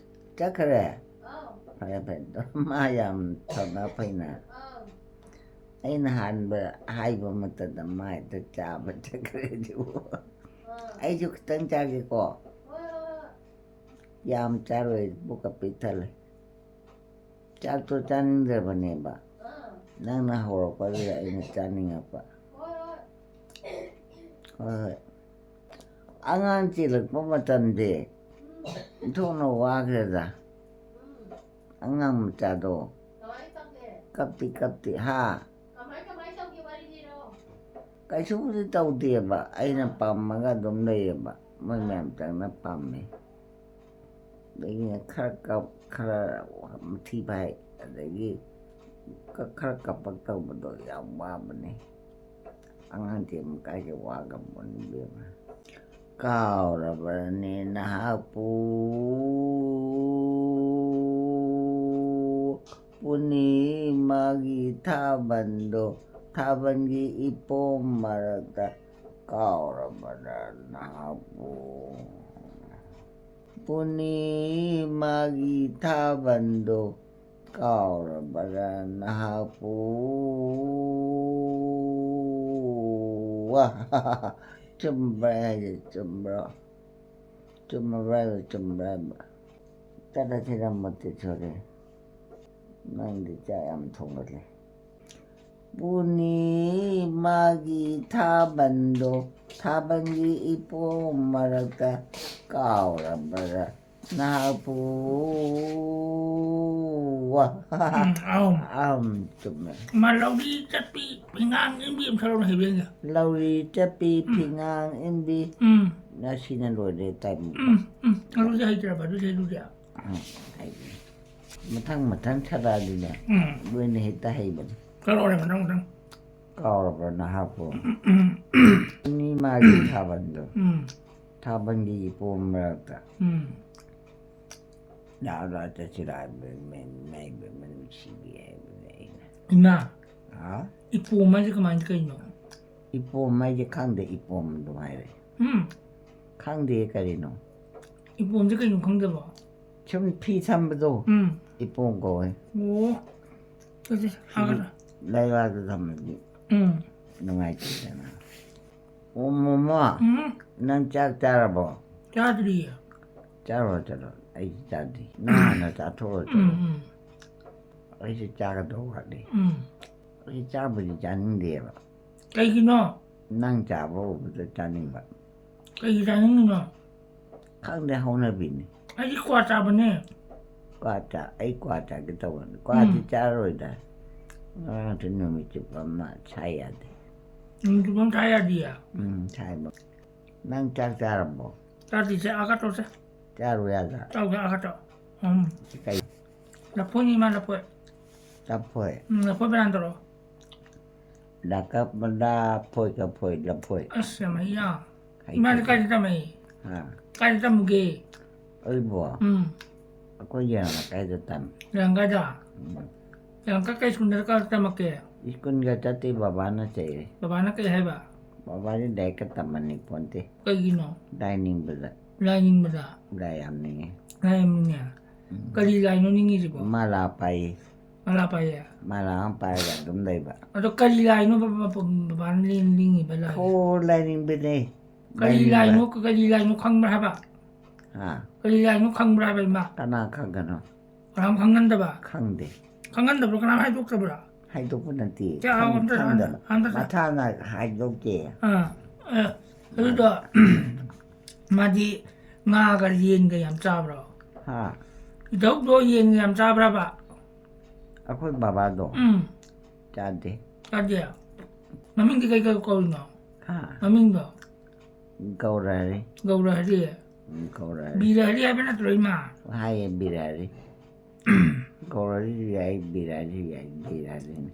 ꯆꯠꯈ꯭ꯔꯦ? ꯑꯥꯎ꯫ ꯐꯔꯦ, ꯐꯔꯦ꯫ ꯃꯥ ꯌꯥꯝ ꯊꯧꯅꯥ ꯐꯩꯅ꯫ ꯑꯥꯎ꯫ ꯑꯩꯅ ꯍꯥꯟꯕ, ꯍꯥꯏꯕ ꯃꯇꯝꯗ ꯃꯥ ꯍꯦꯛꯇ ꯆꯥꯕ ꯆꯠꯈ꯭ꯔꯦ ꯑꯗꯨꯕꯨ꯫ ꯑꯥ꯫ ꯑꯩꯁꯨ ꯈꯤꯇꯪ ꯆꯥꯒꯦꯀꯣ꯫ ꯍꯣꯏ, ꯍꯣꯏ, ꯍꯣꯏ꯫ ꯌꯥꯝ ꯆꯥꯔꯣꯏ, ꯄꯨꯛꯀ ꯄꯤꯛ ꯊꯜꯂꯦ꯫ ꯆꯥꯛꯇꯣ ꯆꯥꯅꯤꯡꯗ꯭ꯔꯕꯅꯦꯕ꯫ ꯑꯥ꯫ ꯅꯪꯅ ꯍꯧꯔꯛꯄꯗꯨꯗ ꯑꯩꯅ ꯆꯥꯅꯤꯡꯉꯛꯄ꯫ ꯍꯣꯏ, ꯍꯣꯏ꯫ ꯍꯣꯏ, ꯍꯣꯏ꯫ ꯑꯉꯥꯡ ꯆꯦꯜꯂꯛꯄ ꯃꯇꯝꯗꯤ ꯎꯝ꯫ ꯊꯣꯛꯅ ꯋꯥꯈ꯭ꯔꯦꯗ꯫ ꯎꯝ꯫ ꯑꯉꯥꯡ ꯃꯆꯥꯗꯣ꯫ ꯀꯃꯥꯏ ꯇꯧꯒꯦ? ꯀꯞꯇꯤ ꯀꯞꯇꯤ, ꯍꯥ? ꯀꯃꯥꯏ, ꯀꯃꯥꯏ ꯇꯧꯒꯦ? ꯋꯥꯔꯤ ꯂꯤꯔꯣ꯫ ꯀꯩꯁꯨꯕꯨꯗꯤ ꯇꯧꯗꯦꯕ, ꯑꯩꯅ ꯑꯥ꯫ ꯄꯥꯝꯃꯒ ꯑꯗꯨꯝ ꯂꯩꯌꯦꯕ, ꯃꯣꯏ ꯑꯥ꯫ ꯃꯌꯥꯝ ꯆꯪꯅ ꯄꯥꯝꯃꯦ꯫ ꯑꯗꯒꯤ ꯈꯔ ꯀꯞ, ꯈꯔ ꯃꯊꯤ ꯐꯥꯏ, ꯑꯗꯒꯤ ꯀ-, ꯈꯔ ꯀꯞꯄꯛ ꯇꯧꯕꯗꯣ ꯌꯥꯝ ꯋꯥꯕꯅꯦ꯫ ꯑꯉꯥꯡ ꯆꯦꯟꯕ ꯀꯥꯏꯁꯦ ꯋꯥꯒ꯭ꯔꯕꯅꯤ ꯏꯕꯦꯝꯃ꯫ ꯀꯥꯎꯔꯕ꯭ꯔꯅꯦ ꯅꯍꯥꯛꯄꯨ? ꯄꯨꯅꯤꯃꯥꯒꯤ ꯊꯥꯕꯜꯗꯣ, ꯊꯥꯕꯜꯒꯤ ꯏꯄꯣꯝ ꯃꯔꯛꯇ ꯀꯥꯎꯔꯕ꯭ꯔꯥ ꯅꯍꯥꯛꯄꯨ? ꯄꯨꯅꯤꯃꯥꯒꯤ ꯊꯥꯕꯜꯗꯣ ꯀꯥꯎꯔꯕ꯭ꯔꯥ ꯅꯍꯥꯛꯄꯨ? ꯋꯥ! ꯆꯨꯝꯕ꯭ꯔꯥ ꯍꯥꯏꯁꯦ, ꯆꯨꯝꯕ꯭ꯔꯣ? ꯆꯨꯝꯃꯕ꯭ꯔꯥ ꯍꯥꯏꯕ, ꯆꯨꯝꯕ꯭ꯔꯥ ꯍꯥꯏꯕ? ꯇꯔꯥ ꯊꯤꯔꯝꯃꯣ, ꯇꯤꯊꯣꯔꯦ꯫ ꯅꯪꯗꯤ ꯆꯥꯛ ꯌꯥꯝ ꯊꯣꯡꯒꯜꯂꯦ꯫ ꯄꯨꯔꯅꯤꯃꯥꯒꯤ ꯊꯥꯕꯜꯗꯣ, ꯊꯥꯕꯜꯒꯤ ꯏꯄꯣꯝ ꯃꯔꯛꯇ ꯀꯥꯎꯔꯕ꯭ꯔꯥ ꯅꯍꯥꯛꯄꯨ? ꯋꯥ꯫ ꯎꯝ, ꯑꯧ꯫ ꯑꯝ, ꯆꯨꯝꯃꯦ꯫ ꯃꯥ ꯂꯧꯔꯤ ꯆꯠꯄꯤ, ꯐꯤꯉꯥꯡ ꯏꯟꯕꯤ ꯑꯃ ꯁꯛꯂꯛꯎꯅꯦ, ꯍꯩꯕꯦꯟꯒ꯫ ꯂꯧꯔꯤ ꯆꯠꯄꯤ, ꯎꯝ꯫ ꯐꯤꯉꯥꯡ ꯏꯟꯕꯤ꯫ ꯎꯝ꯫ ꯉꯁꯤꯅ ꯂꯣꯏꯔꯦ ꯇꯥꯏꯝ꯫ ꯎꯝ, ꯎꯝ꯫ ꯑꯗꯨꯗꯤ ꯍꯩꯇ꯭ꯔꯕ, ꯑꯗꯨꯗꯤ, ꯑꯗꯨꯗꯤ? ꯎꯝ, ꯍꯩꯕꯅꯤ꯫ ꯃꯊꯪ ꯃꯊꯪ ꯁꯛꯂꯛꯑꯗꯤꯅꯦ, ꯎꯝ꯫ ꯂꯣꯏꯅ ꯍꯦꯛꯇ ꯍꯩꯕꯅꯤ꯫ ꯁꯛꯂꯛꯑꯣꯅꯦ, ꯃꯊꯪ ꯃꯊꯪ꯫ ꯀꯥꯎꯔꯕ꯭ꯔꯥ ꯅꯍꯥꯛꯄꯨ? ꯎꯝ, ꯎꯝ꯫ ꯄꯨꯔꯅꯤꯃꯥꯒꯤ ꯊꯥꯕꯜꯗꯣ꯫ ꯎꯝ꯫ ꯊꯥꯕꯜꯒꯤ ꯏꯄꯣꯝ ꯃꯔꯛꯇ꯫ ꯎꯝ꯫ ꯂꯥꯛꯑꯣ, ꯂꯥꯛꯑꯣ, ꯆꯠꯁꯤ ꯂꯥꯛꯑꯣ, ꯃꯩ, ꯃꯩ, ꯃꯩ, ꯃꯩ, ꯅꯨꯡꯁꯤꯕꯤ ꯍꯥꯏꯕꯅꯦ ꯑꯩꯅ꯫ ꯏꯃꯥ, ꯍꯥ? ꯏꯄꯣꯝ ꯍꯥꯏꯁꯦ ꯀꯃꯥꯏꯅ, ꯀꯩꯅꯣ? ꯏꯄꯣꯝ ꯍꯥꯏꯁꯦ ꯈꯪꯗꯦ, ꯏꯄꯣꯝ ꯑꯗꯨꯝ ꯍꯥꯏꯔꯦ꯫ ꯎꯝ꯫ ꯈꯪꯗꯦ, ꯀꯔꯤꯅꯣ? ꯏꯄꯣꯝꯁꯦ ꯀꯩꯅꯣ ꯈꯪꯗꯕ? ꯁꯨꯝ ꯐꯤ ꯊꯝꯕꯗꯣ, ꯎꯝ꯫ ꯏꯄꯣꯝ ꯀꯧꯋꯦ꯫ ꯑꯣ꯫ ꯑꯗꯨꯗꯤ ꯁꯤꯗꯤ ꯍꯥꯏꯒꯗ꯭ꯔꯥ? ꯂꯩꯕꯥꯛꯇ ꯊꯝꯃꯗꯤ ꯎꯝ꯫ ꯅꯨꯡꯉꯥꯏꯇꯦꯗꯅ꯫ ꯑꯣ, ꯃꯃꯥ, ꯎꯝ꯫ ꯅꯪ ꯆꯥꯛ ꯆꯥꯔꯕꯣ? ꯆꯥꯗ꯭ꯔꯤꯌꯦ꯫ ꯆꯥꯔꯣ, ꯆꯠꯂꯣ꯫ ꯑꯩ ꯆꯥꯗ꯭ꯔꯤ꯫ ꯅꯪ ꯍꯥꯟꯅ ꯆꯥꯊꯣꯛꯑꯣ, ꯎꯝ, ꯆꯠꯂꯣ꯫ ꯎꯝ꯫ ꯑꯩꯁꯨ ꯆꯥꯒꯗꯧ ꯋꯥꯠꯂꯤ꯫ ꯎꯝ꯫ ꯑꯩ ꯆꯥꯕꯨꯗꯤ ꯆꯥꯅꯤꯡꯗꯦꯕ꯫ ꯀꯩꯒꯤꯅꯣ? ꯅꯪ ꯆꯥꯕ ꯎꯕꯗ ꯆꯥꯅꯤꯡꯕ꯫ ꯀꯩꯒꯤ ꯆꯥꯅꯤꯡꯉꯤꯅꯣ? ꯈꯪꯗꯦ, ꯍꯧꯅꯕꯤꯅꯤ꯫ ꯑꯩꯗꯤ ꯀ꯭ꯋꯥ ꯆꯥꯕꯅꯦ꯫ ꯀ꯭ꯋꯥ ꯆꯥ-, ꯑꯩ ꯀ꯭ꯋꯥ ꯆꯥꯒꯦ ꯇꯧꯕꯅꯤ꯫ ꯀ꯭ꯋꯥꯗꯤ ꯎꯝ꯫ ꯆꯥꯔꯣꯏꯗ꯫ ꯉꯔꯥꯡꯁꯨ ꯅꯨꯃꯤꯠ ꯆꯨꯞꯄ ꯑꯃ ꯁꯥꯏ ꯌꯥꯗꯦ꯫ ꯅꯨꯃꯤꯠ ꯆꯨꯞꯄ ꯑꯃ ꯁꯥꯏ ꯌꯥꯗꯤꯌꯦ? ꯎꯝ, ꯁꯥꯏꯕ꯫ ꯅꯪ ꯆꯥꯛ ꯆꯥꯔꯕꯣ? ꯆꯥꯗ꯭ꯔꯤ, ꯆꯥ-, ꯑꯥ ꯀꯠꯇꯧꯁꯦ꯫ ꯆꯥꯔꯨ ꯌꯥꯗ꯭ꯔꯥ? ꯆꯥꯎꯒꯦ, ꯑꯥ ꯀꯠꯇꯧ꯫ ꯎꯝ꯫ ꯁꯤ ꯀꯩ? ꯂꯐꯣꯏꯅꯤ, ꯏꯃꯥ, ꯂꯐꯣꯏ꯫ ꯂꯐꯣꯏ? ꯎꯝ, ꯂꯐꯣꯏ ꯕꯅꯥꯟ ꯇꯧꯔꯛꯑꯣ꯫ ꯂꯀꯞ-, ꯂꯐꯣꯏ, ꯀꯐꯣꯏ, ꯂꯐꯣꯏ꯫ ꯑꯁ, ꯌꯥꯝ ꯍꯩ ꯌꯥ꯫ ꯍꯩꯇꯦ꯫ ꯏꯃꯥꯗꯤ ꯀꯥꯏꯗ ꯇꯝꯃꯛꯏ? ꯍꯥ? ꯀꯥꯏꯗ ꯇꯝꯃꯨꯒꯦ? ꯑꯩꯕꯣ? ꯎꯝ꯫ ꯑꯩꯈꯣꯏ ꯌꯥꯝꯅ ꯀꯥꯏꯗ ꯇꯝꯃꯤ? ꯌꯥꯝ ꯀꯥꯏꯗ? ꯎꯝ꯫ ꯌꯥꯝ ꯀꯥꯏ, ꯀꯩ ꯁ꯭ꯀꯨꯜꯗ ꯀꯥ-, ꯇꯝꯃꯛꯀꯦ? ꯁ꯭ꯀꯨꯜꯒ ꯆꯠꯇꯦ, ꯕꯕꯥꯅ ꯆꯩꯔꯦ꯫ ꯕꯕꯥꯅ ꯀꯩ ꯍꯥꯏꯕ? ꯕꯕꯥꯗꯤ ꯂꯥꯏꯔꯤꯛꯀ ꯇꯝꯍꯟꯅꯤꯡ ꯄꯣꯟꯇꯦ꯫ ꯀꯩꯒꯤꯅꯣ? ꯂꯥꯏ ꯅꯤꯡꯕꯗ꯫ ꯂꯥꯏ ꯅꯤꯡꯕꯗ? ꯂꯥꯏ ꯌꯥꯝ ꯅꯤꯡꯉꯦ꯫ ꯂꯥꯏ ꯌꯥꯝ ꯅꯤꯡꯉꯦ? ꯎꯝ꯫ ꯀꯔꯤ ꯂꯥꯏꯅꯣ ꯅꯤꯡꯉꯤꯁꯤꯕꯣ? ꯃꯥꯂꯥ ꯄꯥꯏꯌꯦ꯫ ꯃꯥꯂꯥ ꯄꯥꯏꯌꯦ? ꯃꯥꯂꯥ ꯑꯃ ꯄꯥꯏꯔꯒ ꯑꯗꯨꯝ ꯂꯩꯕ꯫ ꯑꯗꯣ ꯀꯔꯤ ꯂꯥꯏꯅꯣ ꯕ-, ꯕ-, ꯕ-, ꯕꯕꯥꯅ ꯂꯤꯡ-, ꯂꯤꯡꯉꯤꯕ ꯂꯥꯏ? ꯍꯣ, ꯂꯥꯏꯅꯤꯡꯕꯅꯦ꯫ ꯀꯔꯤ ꯂꯥꯏꯅꯤꯡꯕ꯫ ꯂꯥꯏꯅꯣ, ꯀꯔꯤ ꯂꯥꯏꯅꯣ ꯈꯪꯕ꯭ꯔꯥ ꯍꯥꯏꯕ? ꯍꯥ? ꯀꯔꯤ ꯂꯥꯏꯅꯣ ꯈꯪꯕ꯭ꯔꯥ ꯍꯥꯏꯕ ꯏꯃꯥ? ꯀꯅꯥ ꯈꯪꯒꯅꯣ? ꯀꯅꯥꯝ ꯈꯪꯍꯟꯗꯕ? ꯈꯪꯗꯦ꯫ ꯈꯪꯍꯟꯗꯕ꯭ꯔꯣ? ꯀꯅꯥꯝ ꯍꯥꯏꯗꯣꯛꯇꯕ꯭ꯔꯥ? ꯍꯥꯏꯗꯣꯛꯄ ꯅꯠꯇꯦ꯫ ꯀꯌꯥ ꯈꯪ- ꯑꯝꯇ ꯈꯪꯗꯕ꯫ ꯑꯝꯇ ꯃꯁꯥꯅ ꯍꯥꯏꯗꯣꯛꯇꯦ꯫ ꯑꯥ, ꯑꯦ, ꯑꯗꯨꯗꯣ ꯃꯥꯗꯤ ꯉꯥꯒ ꯌꯦꯟꯒ ꯌꯥꯝ ꯆꯥꯕ꯭ꯔꯣ? ꯍꯥ? ꯏꯙꯧꯗꯣ ꯌꯦꯟꯒ ꯌꯥꯝ ꯆꯥꯕ꯭ꯔꯕ? ꯑꯩꯈꯣꯏ ꯕꯕꯥꯗꯣ ꯎꯝ, ꯆꯥꯗꯦ꯫ ꯆꯥꯗꯦ꯫ ꯃꯃꯤꯡꯗꯤ ꯀꯩ ꯀꯩ ꯀꯧꯔꯤꯅꯣ? ꯍꯥ? ꯃꯃꯤꯡꯗꯣ? ꯒꯧꯔꯍꯔꯤ꯫ ꯒꯧꯔꯍꯔꯤ꯫ ꯎꯝ, ꯒꯧꯔꯍꯔꯤ꯫ ꯕꯤꯔꯍꯔꯤ ꯍꯥꯏꯕ ꯅꯠꯇ꯭ꯔꯣ ꯏꯃꯥ? ꯍꯥꯏꯌꯦ ꯕꯤꯔꯍꯔꯤ꯫ ꯒꯧꯔꯍꯔꯤꯁꯨ ꯌꯥꯏ, ꯕꯤꯔꯍꯔꯤꯁꯨ ꯌꯥꯏ, ꯕꯤꯔꯍꯔꯤꯅꯤ꯫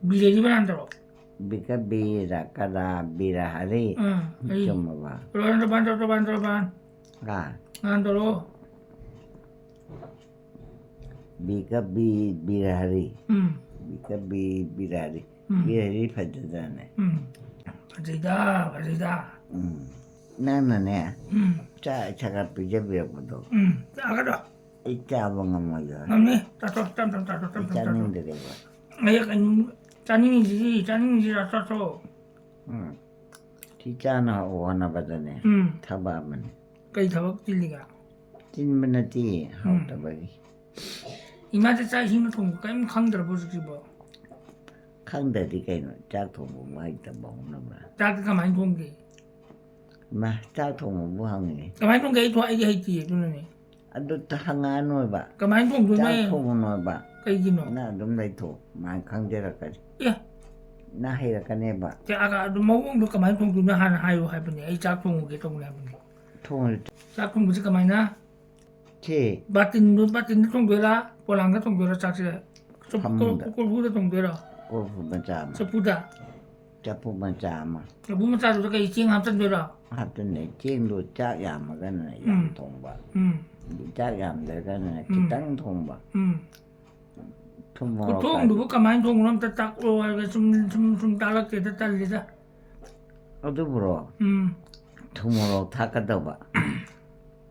ꯕꯤꯔꯍꯔꯤ ꯕꯅꯥꯟ ꯇꯧꯔꯣ꯫ ꯕꯤꯀ ꯕꯤꯔ ꯀꯔꯥ ꯕꯤꯔꯍꯔꯤ꯫ ꯑꯥ, ꯑꯩ꯫ ꯆꯨꯝꯃꯕ? ꯇꯧꯔꯣ, ꯅꯠꯇ꯭ꯔꯣ, ꯕꯥꯟ ꯇꯧꯔꯣ, ꯕꯥꯟ ꯇꯧꯔꯣ, ꯕꯥꯟ꯫ ꯍꯥ? ꯕꯥꯟ ꯇꯧꯔꯣ꯫ ꯕꯤꯀ ꯕꯤ ꯕꯤꯔꯍꯔꯤ꯫ ꯎꯝ, ꯕꯤꯀ ꯕꯤ ꯕꯤꯔꯍꯔꯤ꯫ ꯎꯝ꯫ ꯕꯤꯔꯍꯔꯤ ꯐꯖꯗ꯭ꯔꯅꯦ? ꯎꯝ꯫ ꯐꯖꯩꯗ, ꯐꯖꯩꯗ꯫ ꯎꯝ꯫ ꯅꯪꯅꯅꯦ, ꯎꯝ, ꯆꯥꯛ ꯈꯔ ꯄꯤꯖꯕꯤꯔꯛꯄꯗꯣ ꯎꯝ꯫ ꯆꯥꯒꯗ꯭ꯔꯣ? ꯑꯩ ꯆꯥꯕ ꯉꯝꯃꯣꯏꯗ꯫ ꯉꯝꯅꯤ꯫ ꯆꯥꯊꯣꯛ, ꯇꯞ ꯇꯞ ꯆꯥꯊꯣꯛ, ꯇꯞ ꯑꯩ ꯇꯞ ꯆꯥꯊꯣꯛ꯫ ꯆꯥꯅꯤꯡꯗ꯭ꯔꯦꯕ꯫ ꯑꯩ ꯀꯩꯅꯣ ꯆꯥꯅꯤꯡꯉꯤꯁꯤꯗꯤ, ꯆꯥꯅꯤꯡꯉꯤꯁꯤꯗꯤ ꯆꯥꯊꯣꯛ꯫ ꯎꯝ꯫ ꯁꯤ ꯆꯥꯅꯕ ꯍꯣꯠꯅꯕꯗꯅꯦ, ꯎꯝ꯫ ꯊꯕꯛ ꯑꯃꯅꯤ꯫ ꯀꯩ ꯊꯕꯛ ꯆꯤꯜꯂꯤꯒꯦ? ꯆꯤꯟꯕ ꯅꯠꯇꯦ, ꯍꯥꯎꯇꯕꯒꯤ꯫ ꯏꯃꯥꯁꯦ ꯆꯥꯛ ꯏꯁꯤꯡ ꯊꯣꯡꯕ ꯀꯔꯤꯝ ꯈꯪꯗ꯭ꯔꯕꯣ ꯍꯧꯖꯤꯛꯁꯤꯕꯣ? ꯈꯪꯗ꯭ꯔꯗꯤ ꯀꯩꯅꯣ, ꯆꯥꯛ ꯊꯣꯡꯕꯕꯨ ꯍꯩꯇꯕ ꯍꯧꯅꯕ꯭ꯔꯥ? ꯆꯥꯛꯇꯤ ꯀꯃꯥꯏꯅ ꯊꯣꯡꯒꯦ? ꯃꯥ, ꯆꯥꯛ ꯊꯣꯡꯕꯕꯨ ꯍꯪꯉꯤ꯫ ꯀꯃꯥꯏꯅ ꯊꯣꯡꯒꯦ? ꯑꯩ ꯊꯣꯡ-, ꯑꯩꯗꯤ ꯍꯩꯇꯤꯌꯦ, ꯑꯗꯨꯅꯅꯦ꯫ ꯑꯗꯨ ꯍꯪꯉꯛꯑꯅꯣꯏꯕ꯫ ꯀꯃꯥꯏꯅ ꯊꯣꯡꯗꯣꯏꯅꯣ? ꯆꯥꯛ ꯊꯣꯡꯉꯅꯣꯏꯕ꯫ ꯀꯩꯒꯤꯅꯣ? ꯅꯪ ꯑꯗꯨꯝ ꯂꯩꯊꯣꯛ, ꯃꯥ ꯈꯪꯖꯔꯛꯀꯅꯤ꯫ ꯑꯦ, ꯅꯪ ꯍꯩꯔꯛꯀꯅꯦꯕ꯫ ꯆꯥꯛ ꯑꯗꯨ ꯃꯑꯣꯡꯗꯣ ꯀꯃꯥꯏꯅ ꯊꯣꯡꯗꯣꯏꯅꯣ ꯍꯥꯟꯅ ꯍꯥꯏꯌꯨ ꯍꯥꯏꯕꯅꯦ꯫ ꯑꯩ ꯆꯥꯛ ꯊꯣꯡꯉꯨꯒꯦ ꯇꯧꯕꯅꯦ ꯍꯥꯏꯕꯅꯦ꯫ ꯊꯣꯡꯉ ꯆꯥꯛ ꯊꯣꯡꯕꯁꯦ ꯀꯃꯥꯏꯅ? ꯁꯤ ꯕꯥꯇꯤꯟꯗꯨ, ꯕꯥꯇꯤꯟꯗ ꯊꯣꯡꯗꯣꯏꯔꯥ, ꯄꯣꯂꯥꯡꯗ ꯊꯣꯡꯗꯣꯏꯔꯥ ꯆꯥꯛꯁꯦ? ꯆꯐꯨ-, ꯐꯃꯨꯡꯗ꯫ ꯀꯣꯔꯐꯨꯗ ꯊꯣꯡꯗꯣꯏꯔꯥ? ꯀꯣꯔꯐꯨ ꯃꯆꯥ ꯑꯃ꯫ ꯆꯐꯨꯗ? ꯆꯐꯨ ꯃꯆꯥ ꯑꯃ꯫ ꯆꯐꯨ ꯃꯆꯥꯗꯨꯗ ꯀꯩ ꯆꯦꯡ ꯍꯥꯞꯆꯤꯟꯗꯣꯏꯔꯥ? ꯍꯥꯞꯆꯤꯟꯗꯦ꯫ ꯆꯦꯡꯗꯣ ꯆꯥꯛ ꯌꯥꯝꯃꯒꯅ ꯌꯥꯝ ꯎꯝ꯫ ꯊꯣꯡꯕ꯫ ꯎꯝ, ꯆꯥꯛ ꯌꯥꯝꯗ꯭ꯔꯒꯅ ꯎꯝ꯫ ꯈꯤꯇꯪ ꯊꯣꯡꯕ꯫ ꯎꯝ꯫ ꯊꯨꯝ ꯃꯣꯔꯣꯛ ꯈꯨꯊꯣꯡꯗꯨꯕꯨ ꯀꯃꯥꯏꯅ ꯊꯣꯡꯕꯅꯣ ꯑꯝꯇ ꯇꯥꯛꯂꯣ ꯍꯥꯏꯔꯒ ꯁꯨꯝ, ꯁꯨꯝ, ꯁꯨꯝ ꯇꯥꯛꯂꯛꯇꯦꯗ, ꯇꯜꯂꯤꯗ꯫ ꯑꯗꯨꯕꯨꯔꯣ? ꯎꯝ꯫ ꯊꯨꯝ ꯃꯣꯔꯣꯛ ꯊꯥꯛꯀꯗꯧꯕ꯫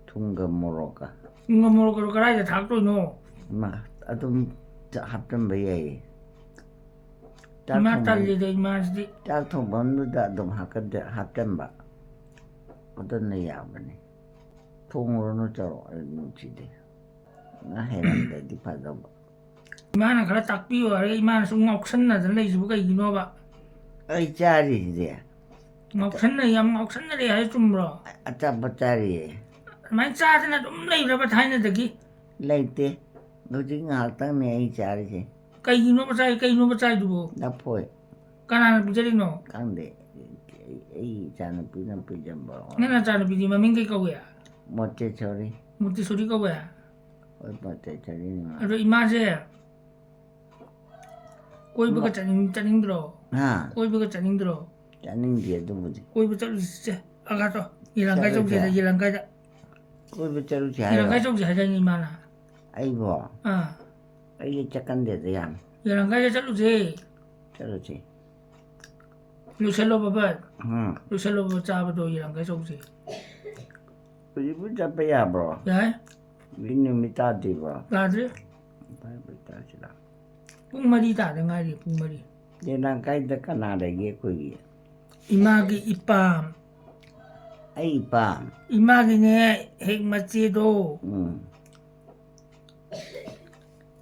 ꯊꯨꯝꯒ ꯃꯣꯔꯣꯛꯀ꯫ ꯊꯨꯝꯒ ꯃꯣꯔꯣꯛꯀꯗꯣ ꯀꯗꯥꯏꯗ ꯊꯥꯛꯇꯣꯏꯅꯣ? ꯃꯥ, ꯑꯗꯨꯝ ꯍꯥꯞꯆꯤꯟꯕ ꯌꯥꯏꯌꯦ꯫ ꯆꯥꯛ ꯏꯃꯥ ꯊꯣꯡꯐꯝ-, ꯇꯜꯂꯤꯗ ꯏꯃꯥꯁꯤꯗꯤ꯫ ꯆꯥꯛ ꯊꯣꯡꯐꯝꯗꯨꯗ ꯑꯗꯨꯝ ꯍꯥꯞꯀꯠ-, ꯍꯥꯞꯆꯤꯟꯕ꯫ ꯑꯗꯨꯅ ꯌꯥꯕꯅꯤ꯫ ꯊꯣꯡꯉꯨꯔꯅꯨ ꯆꯠꯂꯣ, ꯑꯩ ꯅꯨꯡꯁꯤꯗꯦ꯫ ꯅꯪ ꯍꯩꯔꯝꯗ꯭ꯔꯗꯤ ꯐꯗꯧꯕ꯫ ꯏꯃꯥꯅ ꯈꯔ ꯇꯥꯛꯄꯤꯌꯨ ꯍꯥꯏꯔꯒ ꯏꯃꯥꯅ ꯁꯨꯝ ꯉꯥꯎꯁꯟꯅꯗꯅ ꯂꯩꯁꯤꯕꯨ ꯀꯩꯒꯤꯅꯣꯕ? ꯑꯩ ꯆꯥꯔꯤꯁꯤꯗꯤ꯫ ꯉꯥꯎꯁꯟꯅ ꯌꯥꯝ ꯉꯥꯎꯁꯟꯅꯔꯦ ꯍꯥꯏ, ꯆꯨꯝꯕ꯭ꯔꯣ? ꯑꯆꯥꯄꯣꯠ ꯆꯥꯔꯤꯌꯦ꯫ ꯑꯗꯨꯃꯥꯏꯅ ꯆꯥꯗꯅ ꯑꯗꯨꯝ ꯂꯩꯕ꯭ꯔꯕ ꯊꯥꯏꯅꯗꯒꯤ? ꯂꯩꯇꯦ꯫ ꯍꯧꯖꯤꯛ ꯉꯥꯏꯍꯥꯛꯇꯪꯅꯦ ꯑꯩ ꯆꯥꯔꯤꯁꯦ꯫ ꯀꯩꯒꯤꯅꯣꯕ ꯆꯥꯏ, ꯀꯩꯅꯣꯕ ꯆꯥꯏꯗꯨꯕꯣ? ꯂꯐꯣꯏ꯫ ꯀꯅꯥꯅ ꯄꯤꯖꯔꯤꯅꯣ? ꯈꯪꯗꯦ꯫ ꯑꯩ, ꯑꯩ ꯏꯆꯥꯅꯨꯄꯤꯅ ꯄꯤꯖꯕ꯫ ꯅꯪ ꯅꯆꯥꯅꯨꯄꯤꯗꯤ ꯃꯃꯤꯡ ꯀꯩ ꯀꯧꯏ? ꯃꯣꯟꯇꯦꯁꯣꯔꯤ꯫ ꯃꯣꯟꯇꯦꯁꯣꯔꯤ ꯀꯧꯋꯦ? ꯍꯣꯏ, ꯃꯣꯟꯇꯦꯁꯣꯔꯤꯅꯤ꯫ ꯑꯗꯣ ꯏꯃꯥꯁꯦ ꯀꯣꯏꯕꯒ ꯆꯠꯅꯤꯡ-, ꯆꯠꯅꯤꯡꯗ꯭ꯔꯣ? ꯍꯥ? ꯀꯣꯏꯕꯒ ꯆꯠꯅꯤꯡꯗ꯭ꯔꯣ? ꯆꯠꯅꯤꯡꯗꯦ ꯑꯗꯨꯕꯨꯗꯤ꯫ ꯀꯣꯏꯕ ꯆꯠꯂꯨꯁꯤꯁꯦ꯫ ꯑꯒꯥꯇꯣ, ꯌꯦꯂꯪꯀꯥꯏ ꯆꯠꯂꯨꯁꯦ꯫ ꯆꯧꯁꯦ, ꯌꯦꯂꯪꯀꯥꯏꯗ꯫ ꯀꯣꯏꯕ ꯆꯠꯂꯨꯁꯦ ꯌꯦꯂꯪꯀꯥꯏ ꯍꯥꯏꯔꯣ? ꯆꯧꯁꯦ ꯍꯥꯏꯗꯥꯏꯅꯦ ꯏꯃꯥꯅ? ꯑꯩꯕꯣ? ꯑꯥ꯫ ꯑꯩꯗꯤ ꯆꯠꯀꯟꯗꯦꯗ ꯌꯥꯝ꯫ ꯌꯦꯂꯪꯀꯥꯏꯗ ꯆꯠꯂꯨꯁꯦ꯫ ꯆꯠꯂꯨꯁꯦ꯫ ꯂꯣꯏꯁꯜꯂꯣꯕ ꯕꯠ꯫ ꯎꯝ꯫ ꯂꯣꯏꯁꯜꯂꯣꯕ ꯆꯥꯕꯗꯣ, ꯌꯦꯂꯪꯀꯥꯏ ꯆꯧꯁꯦ꯫ ꯍꯧꯖꯤꯛꯄꯨ ꯆꯠꯄ ꯌꯥꯕ꯭ꯔꯣ? ꯌꯥꯏ꯫ ꯍꯧꯖꯤꯛ ꯅꯨꯃꯤꯠ ꯇꯥꯗ꯭ꯔꯤꯕꯣ? ꯇꯥꯗ꯭ꯔꯤ꯫ ꯐꯔꯦ, ꯐꯔꯦ, ꯆꯠꯂꯁꯤꯔ? ꯄꯨꯡ ꯃꯔꯤ ꯇꯥꯗ ꯉꯥꯏꯔꯤ, ꯄꯨꯡ ꯃꯔꯤ꯫ ꯌꯦꯂꯪꯀꯥꯏꯗ ꯀꯅꯥ ꯂꯩꯒꯦ ꯑꯩꯈꯣꯏꯒꯤ? ꯏꯃꯥꯒꯤ ꯏꯄꯥꯝ꯫ ꯑꯩ ꯏꯄꯥꯝ? ꯏꯃꯥꯒꯤꯅꯦ, ꯍꯦꯛ ꯃꯆꯦꯗꯣ꯫ ꯎꯝ꯫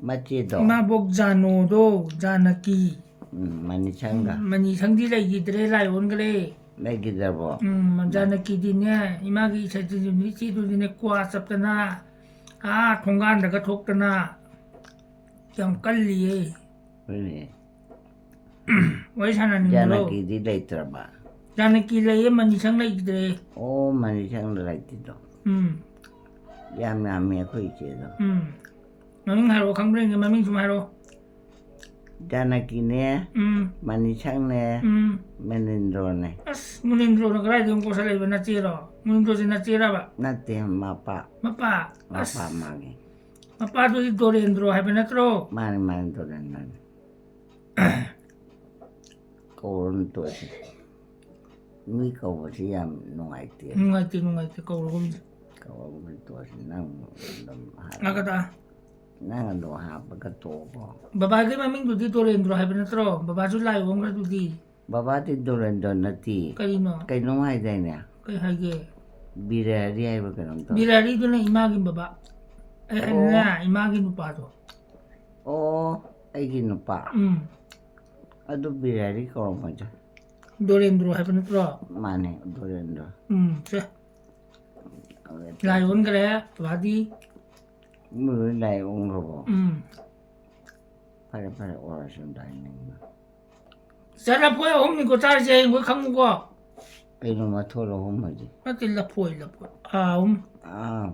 ꯃꯆꯦꯗꯣ? ꯏꯃꯥꯕꯣꯛ ꯖꯥꯅꯣꯗꯣ, ꯖꯥꯅꯀꯤ꯫ ꯎꯝ, ꯃꯅꯤꯁꯪꯒ꯫ ꯃꯅꯤꯁꯪꯗꯤ ꯂꯩꯈꯤꯗ꯭ꯔꯦ, ꯂꯥꯏ ꯑꯣꯟꯈ꯭ꯔꯦ꯫ ꯂꯩꯈꯤꯗ꯭ꯔꯕꯣ? ꯎꯝ, ꯖꯥꯅꯀꯤꯗꯤꯅꯦ, ꯏꯃꯥꯒꯤ ꯏꯆꯥ-, ꯏꯆꯦꯗꯨꯗꯤꯅꯦ, ꯀ꯭ꯋꯥ ꯆꯞꯇꯅ, ꯑꯥ ꯊꯣꯡꯒꯥꯟꯗꯒ ꯊꯣꯛꯇꯅ ꯌꯥꯝ ꯀꯜꯂꯤꯌꯦ꯫ ꯍꯣꯏꯅꯦ꯫ ꯋꯥꯔꯤ ꯁꯥꯟꯅꯅꯤꯡꯕ꯭ꯔꯣ? ꯖꯥꯅꯀꯤꯗꯤ ꯂꯩꯇ꯭ꯔꯕ? ꯖꯥꯅꯀꯤ ꯂꯩꯌꯦ, ꯃꯅꯤꯁꯪ ꯂꯩꯈꯤꯗ꯭ꯔꯦ꯫ ꯑꯣ, ꯃꯅꯤꯁꯪꯗ ꯂꯩꯇ꯭ꯔꯤꯗꯣ꯫ ꯎꯝ꯫ ꯌꯥꯝ ꯌꯥꯝꯃꯤ ꯑꯩꯈꯣꯏ ꯏꯆꯦꯗꯣ꯫ ꯎꯝ꯫ ꯃꯃꯤꯡ ꯍꯥꯏꯔꯛꯑꯣ, ꯈꯪꯕ꯭ꯔꯥ ꯌꯦꯡꯒꯦ, ꯃꯃꯤꯡ ꯁꯨꯝ ꯍꯥꯏꯔꯛꯑꯣ꯫ ꯖꯥꯅꯀꯤꯅꯦ, ꯎꯝ꯫ ꯃꯅꯤꯁꯪꯅꯦ, ꯎꯝ꯫ ꯃꯅꯤꯟꯗ꯭ꯔꯣꯅꯦ꯫ ꯑꯁ, ꯃꯨꯅꯤꯟꯗ꯭ꯔꯣꯅ ꯀꯗꯥꯏꯗꯒꯤ ꯑꯃꯨꯛ ꯀꯣꯠꯁꯜꯂꯛꯏꯕ? ꯅꯆꯦꯔꯣ? ꯃꯨꯅꯤꯟꯗ꯭ꯔꯣꯁꯦ ꯅꯆꯦꯔꯕ? ꯅꯠꯇꯦ, ꯃꯄꯥ꯫ ꯃꯄꯥ? ꯃꯄꯥ ꯑꯁ, ꯃꯥꯒꯤ꯫ ꯃꯄꯥꯗꯨꯗꯤ ꯗꯣꯔꯦꯟꯗ꯭ꯔꯣ ꯍꯥꯏꯕ ꯅꯠꯇ꯭ꯔꯣ? ꯃꯥꯅꯤ, ꯃꯥꯅꯤ, ꯗꯣꯔꯦꯟꯗ꯭ꯔꯣꯅꯦ꯫ ꯀꯧꯔꯅꯨ ꯇꯣꯛꯑꯁꯤ꯫ ꯃꯤ ꯀꯧꯕꯁꯤ ꯌꯥꯝ ꯅꯨꯡꯉꯥꯏꯇꯦ꯫ ꯅꯨꯡꯉꯥꯏꯇꯦ, ꯅꯨꯡꯉꯥꯏꯇꯦ, ꯀꯧꯔꯒꯨꯝꯁꯦ꯫ ꯀꯧꯔꯒꯨꯝꯁꯤ ꯇꯣꯛꯑꯁꯤ꯫ ꯅꯪ ꯑꯗꯨꯝ ꯍꯥꯏ-, ꯂꯥꯛꯀꯗ꯫ ꯅꯪ ꯑꯗꯨꯝ ꯍꯥꯞꯄꯒ ꯇꯣꯛꯑꯣ꯫ ꯕꯕꯥꯒꯤ ꯃꯃꯤꯡꯗꯨꯗꯤ ꯗꯣꯔꯦꯟꯗ꯭ꯔꯣ ꯍꯥꯏꯕ ꯅꯠꯇ꯭ꯔꯣ? ꯕꯕꯥꯁꯨ ꯂꯥꯏ ꯑꯣꯡꯈ꯭ꯔꯗꯨꯗꯤ꯫ ꯕꯕꯥꯗꯤ ꯗꯣꯔꯦꯟꯗ꯭ꯔꯣ ꯅꯠꯇꯦ꯫ ꯀꯔꯤꯅꯣ? ꯀꯩꯅꯣꯝ ꯍꯥꯏꯗꯥꯏꯅꯦ? ꯀꯩ ꯍꯥꯏꯒꯦ? ꯕꯤꯔꯍꯔꯤ ꯍꯥꯏꯕ ꯀꯩꯅꯣꯝ ꯇꯧ꯫ ꯕꯤꯔꯍꯔꯤꯗꯨꯅ ꯏꯃꯥꯒꯤ ꯕꯕꯥ꯫ ꯑꯩ ꯑꯣ꯫ ꯍꯥꯏꯅ ꯏꯃꯥꯒꯤ ꯅꯨꯄꯥꯗꯣ꯫ ꯑꯣ, ꯑꯩꯒꯤ ꯅꯨꯄꯥ꯫ ꯎꯝ꯫ ꯑꯗꯨ ꯕꯤꯔꯍꯔꯤ ꯀꯧꯔꯝꯃꯣꯏꯗ꯫ ꯗꯣꯔꯦꯟꯗ꯭ꯔꯣ ꯍꯥꯏꯕ ꯅꯠꯇ꯭ꯔꯣ? ꯃꯥꯅꯦ, ꯗꯣꯔꯦꯟꯗ꯭ꯔꯣ꯫ ꯎꯝ, ꯁꯦ꯫ ꯂꯥꯏ ꯑꯣꯟꯈ꯭ꯔꯦ ꯕꯕꯥꯗꯤ꯫ ꯃꯣꯏ ꯂꯣꯏ ꯂꯥꯏ ꯑꯣꯟꯈ꯭ꯔꯕꯣ? ꯎꯝ꯫ ꯐꯔꯦ, ꯐꯔꯦ, ꯑꯣꯏꯔꯁꯨ ꯗꯥꯏꯅꯤꯡ꯫ ꯆꯠ ꯂꯐꯣꯏ ꯑꯍꯨꯝꯅꯤꯀꯣ ꯆꯥꯔꯤꯁꯦ, ꯍꯌꯦꯡꯈꯣꯏ ꯈꯪꯉꯨꯀꯣ꯫ ꯀꯩꯅꯣ ꯃꯊꯣꯜ ꯑꯍꯨꯝ ꯍꯥꯏꯗꯤ? ꯅꯠꯇꯦ, ꯂꯐꯣꯏ, ꯂꯐꯣꯏ꯫ ꯑꯥ, ꯑꯍꯨꯝ꯫ ꯑꯥ,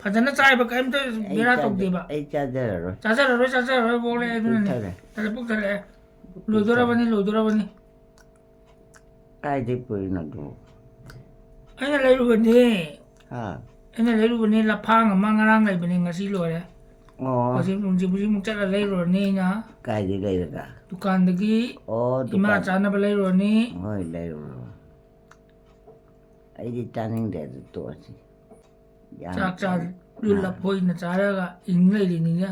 ꯐꯖꯅ ꯆꯥꯏꯕ ꯀꯩꯝꯇ ꯑꯩ ꯕꯦꯔꯥ ꯆꯥꯗ-, ꯇꯧꯗꯦꯕ꯫ ꯑꯩ ꯆꯥꯖꯔꯔꯣꯏ꯫ ꯆꯥꯖꯔꯔꯣꯏ, ꯆꯥꯖꯔꯔꯣꯏ, ꯕꯣꯛꯂꯦ ꯑꯗꯨꯅꯅꯦ꯫ ꯄꯤꯛꯊꯔꯦ꯫ ꯇꯜꯂꯦ, ꯄꯨꯛ ꯊꯜꯂꯛꯑꯦ꯫ ꯂꯣꯏꯗꯣꯔꯕꯅꯤ, ꯂꯣꯏꯗꯣꯔꯕꯅꯤ꯫ ꯀꯥꯏꯗꯩ ꯄꯨꯔꯤꯅꯣ ꯑꯗꯨ? ꯑꯩꯅ ꯂꯩꯔꯨꯕꯅꯦ꯫ ꯍꯥ? ꯑꯩꯅ ꯂꯩꯔꯨꯕꯅꯦ, ꯂꯐꯥꯡ ꯑꯃ ꯉꯔꯥꯡ ꯂꯩꯕꯅꯦ, ꯉꯁꯤ ꯂꯣꯏꯔꯦ꯫ ꯑꯣ, ꯍꯧꯖꯤꯛ, ꯍꯧꯖꯤꯛ, ꯍꯧꯖꯤꯛꯃꯨꯛ ꯆꯠꯂ ꯂꯩꯔꯨꯔꯅꯤ ꯑꯩꯅ꯫ ꯀꯥꯏꯗꯩ ꯂꯩꯔꯒ? ꯗꯨꯀꯥꯟꯗꯒꯤ ꯑꯣ, ꯏꯃꯥ ꯗꯨꯀꯥꯟ꯫ ꯆꯥꯅꯕ ꯂꯩꯔꯨꯔꯅꯤ꯫ ꯍꯣꯏ, ꯂꯩꯔꯨꯔꯣ꯫ ꯑꯩꯗꯤ ꯆꯥꯅꯤꯡꯗꯦ, ꯑꯗꯨ ꯇꯣꯛꯑꯁꯤ꯫ ꯌꯥꯝ ꯆꯥꯛ ꯆꯥ ꯍꯥ? ꯂꯐꯣꯏꯅ ꯆꯥꯔꯒ ꯏꯪ ꯂꯩꯔꯤꯅꯤꯅꯦ꯫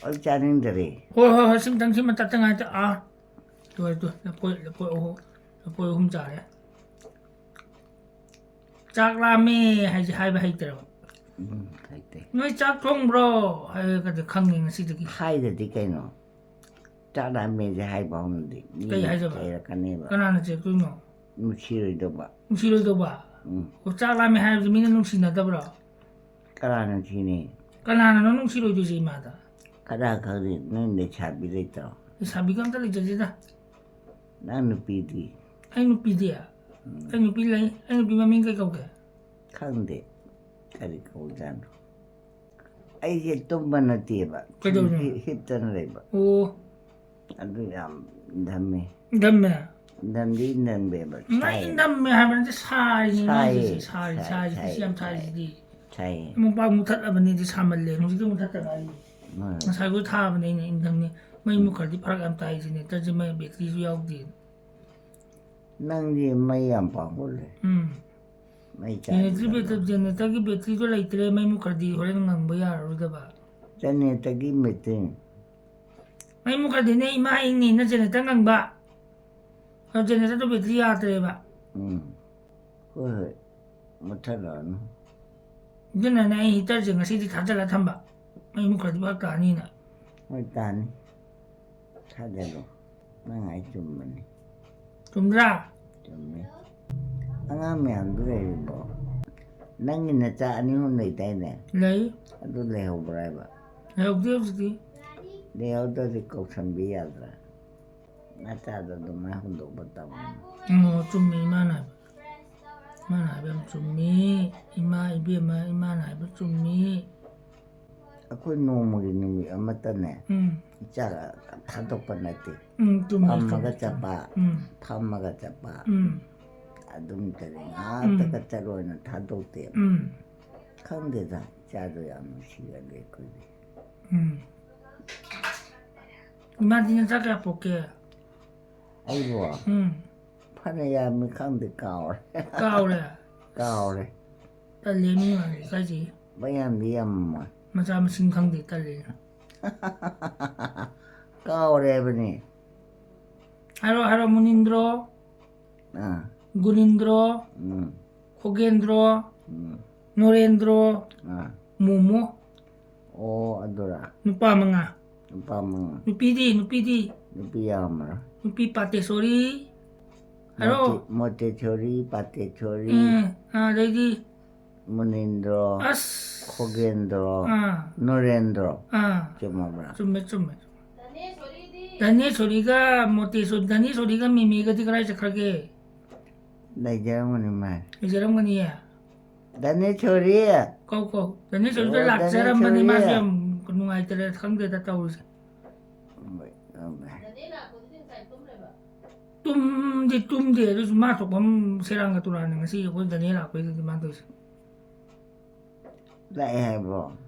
ꯑꯩ ꯆꯥꯅꯤꯡꯗꯔꯦ꯫ ꯍꯣꯏ, ꯍꯣꯏ, ꯍꯣꯏ, ꯁꯤꯃꯇꯪ, ꯁꯤꯃꯇꯪ ꯉꯥꯏꯇ-, ꯑꯥ꯫ ꯇꯨ, ꯇꯨ, ꯂꯐꯣꯏ, ꯂꯐꯣꯏ ꯑꯍꯨꯝ, ꯂꯐꯣꯏ ꯑꯍꯨꯝ ꯆꯥꯔꯦ꯫ ꯆꯥꯛ ꯂꯥꯝꯃꯦ ꯍꯥꯏꯁꯦ ꯍꯥꯏꯕ ꯍꯩꯇ꯭ꯔꯕ꯫ ꯎꯝ, ꯍꯩꯇꯦ꯫ "ꯅꯣꯏ ꯆꯥꯛ ꯊꯣꯡꯕ꯭ꯔꯣ?" ꯍꯥꯏꯔꯒꯗꯤ ꯈꯪꯉꯦ ꯉꯁꯤꯗꯒꯤ꯫ ꯍꯥꯏꯗꯗꯤ ꯀꯩꯅꯣ? ꯆꯥꯛ ꯂꯥꯝꯃꯦꯁꯦ ꯍꯥꯏꯕ ꯍꯧꯅꯗꯦ꯫ ꯃꯤ ꯀꯩ ꯍꯥꯏꯗꯕ? ꯆꯩꯔꯛꯀꯅꯦꯕ꯫ ꯀꯅꯥꯅ ꯆꯦꯛꯇꯣꯏꯅꯣ? ꯅꯨꯡꯁꯤꯔꯣꯏꯗꯧꯕ꯫ ꯅꯨꯡꯁꯤꯔꯣꯏꯗꯧꯕ? ꯎꯝ꯫ ꯑꯣ, ꯆꯥꯛ ꯂꯥꯝꯃꯦ ꯍꯥꯏꯕꯁꯦ ꯃꯤꯅ ꯅꯨꯡꯁꯤꯅꯗꯕ꯭ꯔꯣ? ꯀꯅꯥꯅ ꯅꯨꯡꯁꯤꯅꯤ? ꯀꯅꯥꯅꯅꯣ ꯅꯨꯡꯁꯤꯔꯣꯏꯗꯣꯏꯁꯦ ꯏꯃꯥꯗ? ꯀꯅꯥ ꯈꯪꯅꯤ? ꯅꯣꯏ ꯂꯩꯁꯥꯕꯤ ꯂꯩꯇ꯭ꯔꯣ? ꯂꯩꯁꯥꯕꯤꯒ ꯑꯝꯇ ꯂꯩꯖꯗꯦꯗ꯫ ꯅꯪ ꯅꯨꯄꯤꯗꯤ? ꯑꯩ ꯅꯨꯄꯤꯗꯤ? ꯎꯝ꯫ ꯑꯩ ꯅꯨꯄꯤ ꯂꯩ꯫ ꯑꯩ ꯅꯨꯄꯤ ꯃꯃꯤꯡ ꯀꯩ ꯀꯧꯒꯦ? ꯈꯪꯗꯦ꯫ ꯀꯔꯤ ꯀꯧꯖꯥꯠꯅꯣ? ꯑꯩꯁꯦ ꯇꯨꯝꯕ ꯅꯠꯇꯦꯕ꯫ ꯀꯩꯗꯧꯔꯤꯅꯣ? ꯍꯤ-, ꯍꯤꯞꯇꯅ ꯂꯩꯕ꯫ ꯑꯣ꯫ ꯑꯗꯨ ꯌꯥꯝ ꯏꯟꯊꯝꯃꯦ꯫ ꯏꯟꯊꯝꯃꯦ? ꯏꯟꯊꯝꯗꯤ ꯏꯟꯊꯝꯃꯦꯕ꯫ ꯅꯪ ꯁꯥꯏ꯫ ꯏꯟꯊꯝꯃꯦ ꯍꯥꯏꯕ ꯅꯠꯇꯦ, ꯁꯥꯔꯤꯅꯦ ꯁꯥꯏꯌꯦ, ꯍꯥꯏꯁꯦ, ꯁꯥꯔꯤ, ꯁꯥꯏ, ꯁꯥꯔꯤ, ꯁꯥꯏ, ꯁꯤꯁꯤ ꯌꯥꯝ ꯁꯥꯏ꯫ ꯁꯥꯔꯤꯁꯤꯗꯤ꯫ ꯁꯥꯏꯌꯦ꯫ ꯑꯃꯨꯛ ꯄꯥꯛ ꯃꯨꯊꯠꯂꯕꯅꯤꯗꯤ ꯁꯥꯃꯜꯂꯦ, ꯍꯧꯖꯤꯛꯇꯤ ꯃꯨꯊꯠꯇ ꯉꯥꯏꯔꯤ꯫ ꯍꯣꯏ꯫ ꯉꯁꯥꯏꯈꯣꯏ ꯊꯥꯕꯅꯦ ꯑꯩꯅ ꯏꯟꯊꯝꯅꯤ, ꯃꯩ ꯃꯨꯈ꯭ꯔꯗꯤ ꯐꯔꯛ ꯌꯥꯝ ꯇꯥꯏꯁꯤꯅꯦ, ꯇꯔꯁꯦ ꯃꯩ ꯕꯦꯇ꯭ꯔꯤꯁꯨ ꯌꯥꯎꯗꯦ꯫ ꯅꯪꯗꯤ ꯃꯩ ꯌꯥꯝ ꯄꯥꯡꯒꯜꯂꯦ꯫ ꯎꯝ꯫ ꯃꯩ ꯖꯦꯅꯦꯇ꯭ꯔꯤ ꯆꯥꯡ ꯕꯦꯇ꯭ꯔꯤ, ꯖꯦꯅꯦꯇꯔꯒꯤ ꯕꯦꯇ꯭ꯔꯤꯗꯣ ꯂꯩꯇ꯭ꯔꯦ, ꯃꯩ ꯃꯨꯈ꯭ꯔꯗꯤ ꯍꯣꯔꯦꯟ ꯉꯪꯕ ꯌꯥꯔꯔꯣꯏꯗꯕ꯫ ꯖꯦꯅꯦꯇꯔꯒꯤ ꯃꯦꯆꯤꯟ꯫ ꯃꯩ ꯃꯨꯈ꯭ꯔꯗꯤꯅꯦ ꯏꯃꯥ ꯏꯪꯅꯤꯅ ꯖꯦꯅꯦꯇꯔ ꯉꯪꯕ꯫ ꯑꯗꯣ ꯖꯦꯅꯦꯇꯔꯗꯣ ꯕꯦꯇ꯭ꯔꯤ ꯌꯥꯗ꯭ꯔꯦꯕ꯫ ꯎꯝ꯫ ꯍꯣꯏ, ꯍꯣꯏ꯫ ꯃꯨꯠꯊꯠꯂꯛꯑꯅꯨ꯫ ꯑꯗꯨꯅꯅꯦ ꯑꯩ ꯍꯤꯇꯔꯁꯦ ꯉꯁꯤꯗꯤ ꯊꯥꯖꯤꯜꯂ ꯊꯝꯕ, ꯃꯩ ꯃꯨꯠꯈ꯭ꯔꯗꯤ ꯐꯔꯛ ꯇꯥꯅꯤꯅ꯫ ꯍꯣꯏ, ꯇꯥꯅꯤ꯫ ꯊꯥꯖꯤꯜꯂꯣ꯫ ꯅꯪ ꯍꯥꯏ ꯆꯨꯝꯕꯅꯤ꯫ ꯆꯨꯝꯗ꯭ꯔꯥ? ꯆꯨꯝꯃꯤ꯫ ꯑꯉꯥꯡ ꯃꯌꯥꯝꯗꯨ ꯂꯩꯔꯤꯕꯣ? ꯅꯪꯒꯤ ꯅꯆꯥ ꯑꯅꯤ ꯑꯍꯨꯝ ꯂꯩꯗꯥꯏꯅꯦ? ꯂꯩ꯫ ꯑꯗꯨ ꯂꯩꯍꯧꯕ꯭ꯔꯥ ꯍꯥꯏꯕ? ꯂꯩꯍꯧꯗꯦ ꯍꯧꯖꯤꯛꯇꯤ꯫ ꯂꯩꯍꯧꯗ꯭ꯔꯗꯤ ꯀꯧꯁꯟꯕꯤ ꯌꯥꯗ꯭ꯔꯥ? ꯅꯆꯥꯗꯣ ꯑꯗꯨꯃꯥꯏꯅ ꯍꯨꯟꯗꯣꯛꯄ ꯇꯝꯃꯨ꯫ ꯑꯣ, ꯆꯨꯝꯃꯤ, ꯏꯃꯥꯅ ꯍꯥꯏꯕ꯫ ꯏꯃꯥꯅ ꯍꯥꯏꯕ ꯌꯥꯝ ꯆꯨꯝꯃꯤ꯫ ꯏꯃꯥ ꯏꯕꯦꯝꯃ, ꯏꯃꯥꯅ ꯍꯥꯏꯕ ꯆꯨꯝꯃꯤ꯫ ꯑꯩꯈꯣꯏ ꯅꯣꯡꯃꯒꯤ ꯅꯨꯃꯤꯠ ꯑꯃꯠꯇꯅꯦ ꯎꯝ꯫ ꯏꯆꯥꯒ ꯊꯥꯗꯣꯛꯄ ꯅꯠꯇꯦ꯫ ꯎꯝ, ꯆꯨꯝꯃꯤ, ꯐꯝꯃꯒ ꯆꯨꯝꯃꯤ, ꯆꯠꯄ, ꯎꯝ꯫ ꯐꯝꯃꯒ ꯆꯠꯄ꯫ ꯎꯝ꯫ ꯑꯗꯨꯝꯇꯅꯤ, ꯉꯥꯏꯍꯥꯛꯇꯒ ꯆꯠꯂꯣꯅ ꯊꯥꯗꯣꯛꯇꯦ꯫ ꯎꯝ꯫ ꯈꯪꯗꯦꯗ, ꯏꯆꯥꯗꯣ ꯌꯥꯝ ꯅꯨꯡꯁꯤꯒꯜꯂꯤ ꯑꯩꯈꯣꯏꯗꯤ꯫ ꯎꯝ꯫ ꯏꯃꯥꯗꯤ ꯅꯆꯥ ꯀꯌꯥ ꯄꯣꯛꯀꯦ? ꯑꯩꯕꯣ ꯎꯝ꯫ ꯐꯅ ꯌꯥꯝꯃꯤ ꯈꯪꯗꯦ, ꯀꯥꯎꯔꯦ꯫ ꯀꯥꯎꯔꯦ? ꯀꯥꯎꯔꯦ꯫ ꯇꯜꯂꯦ, ꯃꯤ ꯃꯥꯡꯗꯦ ꯀꯥꯏꯁꯦ꯫ ꯃꯌꯥꯝꯗꯤ ꯌꯥꯝꯃꯝꯃꯣꯏ꯫ ꯃꯆꯥ ꯃꯁꯤꯡ ꯈꯪꯗꯦ, ꯇꯜꯂꯦ꯫ ꯀꯥꯎꯔꯦ ꯍꯥꯏꯕꯅꯤ꯫ ꯍꯥꯏꯔꯣ, ꯍꯥꯏꯔꯣ, ꯃꯨꯅꯤꯟꯗ꯭ꯔꯣ, ꯑꯥ꯫ ꯒꯨꯅꯤꯟꯗ꯭ꯔꯣ, ꯎꯝ꯫ ꯈꯣꯒꯦꯟꯗ꯭ꯔꯣ, ꯎꯝ꯫ ꯅꯣꯔꯦꯟꯗ꯭ꯔꯣ, ꯑꯥ꯫ ꯃꯣꯃꯣ꯫ ꯑꯣ, ꯑꯗꯨꯔꯥ? ꯅꯨꯄꯥ ꯃꯉꯥ꯫ ꯅꯨꯄꯥ ꯃꯉꯥ꯫ ꯅꯨꯄꯤꯗꯤ, ꯅꯨꯄꯤꯗꯤ? ꯅꯨꯄꯤ ꯌꯥꯝꯕ꯭ꯔꯥ? ꯅꯨꯄꯤ ꯄꯥꯇꯦꯁꯣꯔꯤ꯫ ꯍꯥꯏꯔꯣ꯫ ꯃꯣꯇꯦ-, ꯃꯣꯇꯦꯁꯣꯔꯤ, ꯄꯥꯇꯦꯁꯣꯔꯤ, ꯎꯝ, ꯑꯥ, ꯑꯗꯩꯗꯤ? ꯃꯨꯅꯤꯟꯗ꯭ꯔꯣ, ꯑꯁ꯫ ꯈꯣꯒꯦꯟꯗ꯭ꯔꯣ, ꯑꯥ꯫ ꯅꯣꯔꯦꯟꯗ꯭ꯔꯣ꯫ ꯑꯥ꯫ ꯆꯨꯝꯃꯕ꯭ꯔꯥ? ꯆꯨꯝꯃꯦ, ꯆꯨꯝꯃꯦ, ꯆꯨꯝꯃꯦ꯫ ꯙꯅꯦꯁꯣꯔꯤꯒ ꯃꯣꯇꯦꯁꯣꯔꯤ, ꯙꯅꯦꯁꯣꯔꯤꯒ ꯃꯤꯃꯤꯒꯗꯤ ꯀꯗꯥꯏ ꯆꯠꯈ꯭ꯔꯒꯦ? ꯂꯩꯖꯔꯝꯒꯅꯤ ꯃꯥ꯫ ꯂꯩꯖꯔꯝꯒꯅꯤꯌꯦ꯫ ꯙꯅꯦꯁꯣꯔꯤ! ꯀꯧ, ꯀꯧ꯫ ꯙꯅꯦꯁꯣꯔꯤꯗ ꯑꯣ, ꯂꯥꯛꯆꯔꯝꯕꯅꯤ, ꯙꯅꯦꯁꯣꯔꯤ꯫ ꯃꯥꯁꯨ ꯌꯥꯝ ꯅꯨꯡꯉꯥꯏꯇꯔꯦ, ꯈꯪꯗꯦꯗ ꯇꯧꯔꯤꯁꯦ꯫ ꯇꯨꯝꯗꯤ ꯇꯨꯝꯗꯦ, ꯑꯗꯨꯁꯨ ꯃꯥ ꯊꯣꯛꯄ ꯑꯃ ꯁꯦꯔꯥꯟꯒ ꯇꯨꯔꯥꯟꯅ ꯉꯁꯤ ꯑꯩꯈꯣꯏ ꯙꯅꯦ ꯂꯥꯛꯄꯩꯗꯨꯗꯤ ꯃꯥ ꯇꯧꯔꯤꯁꯦ꯫ ꯂꯥꯛꯑꯦ ꯍꯥꯏꯕ꯭ꯔꯣ?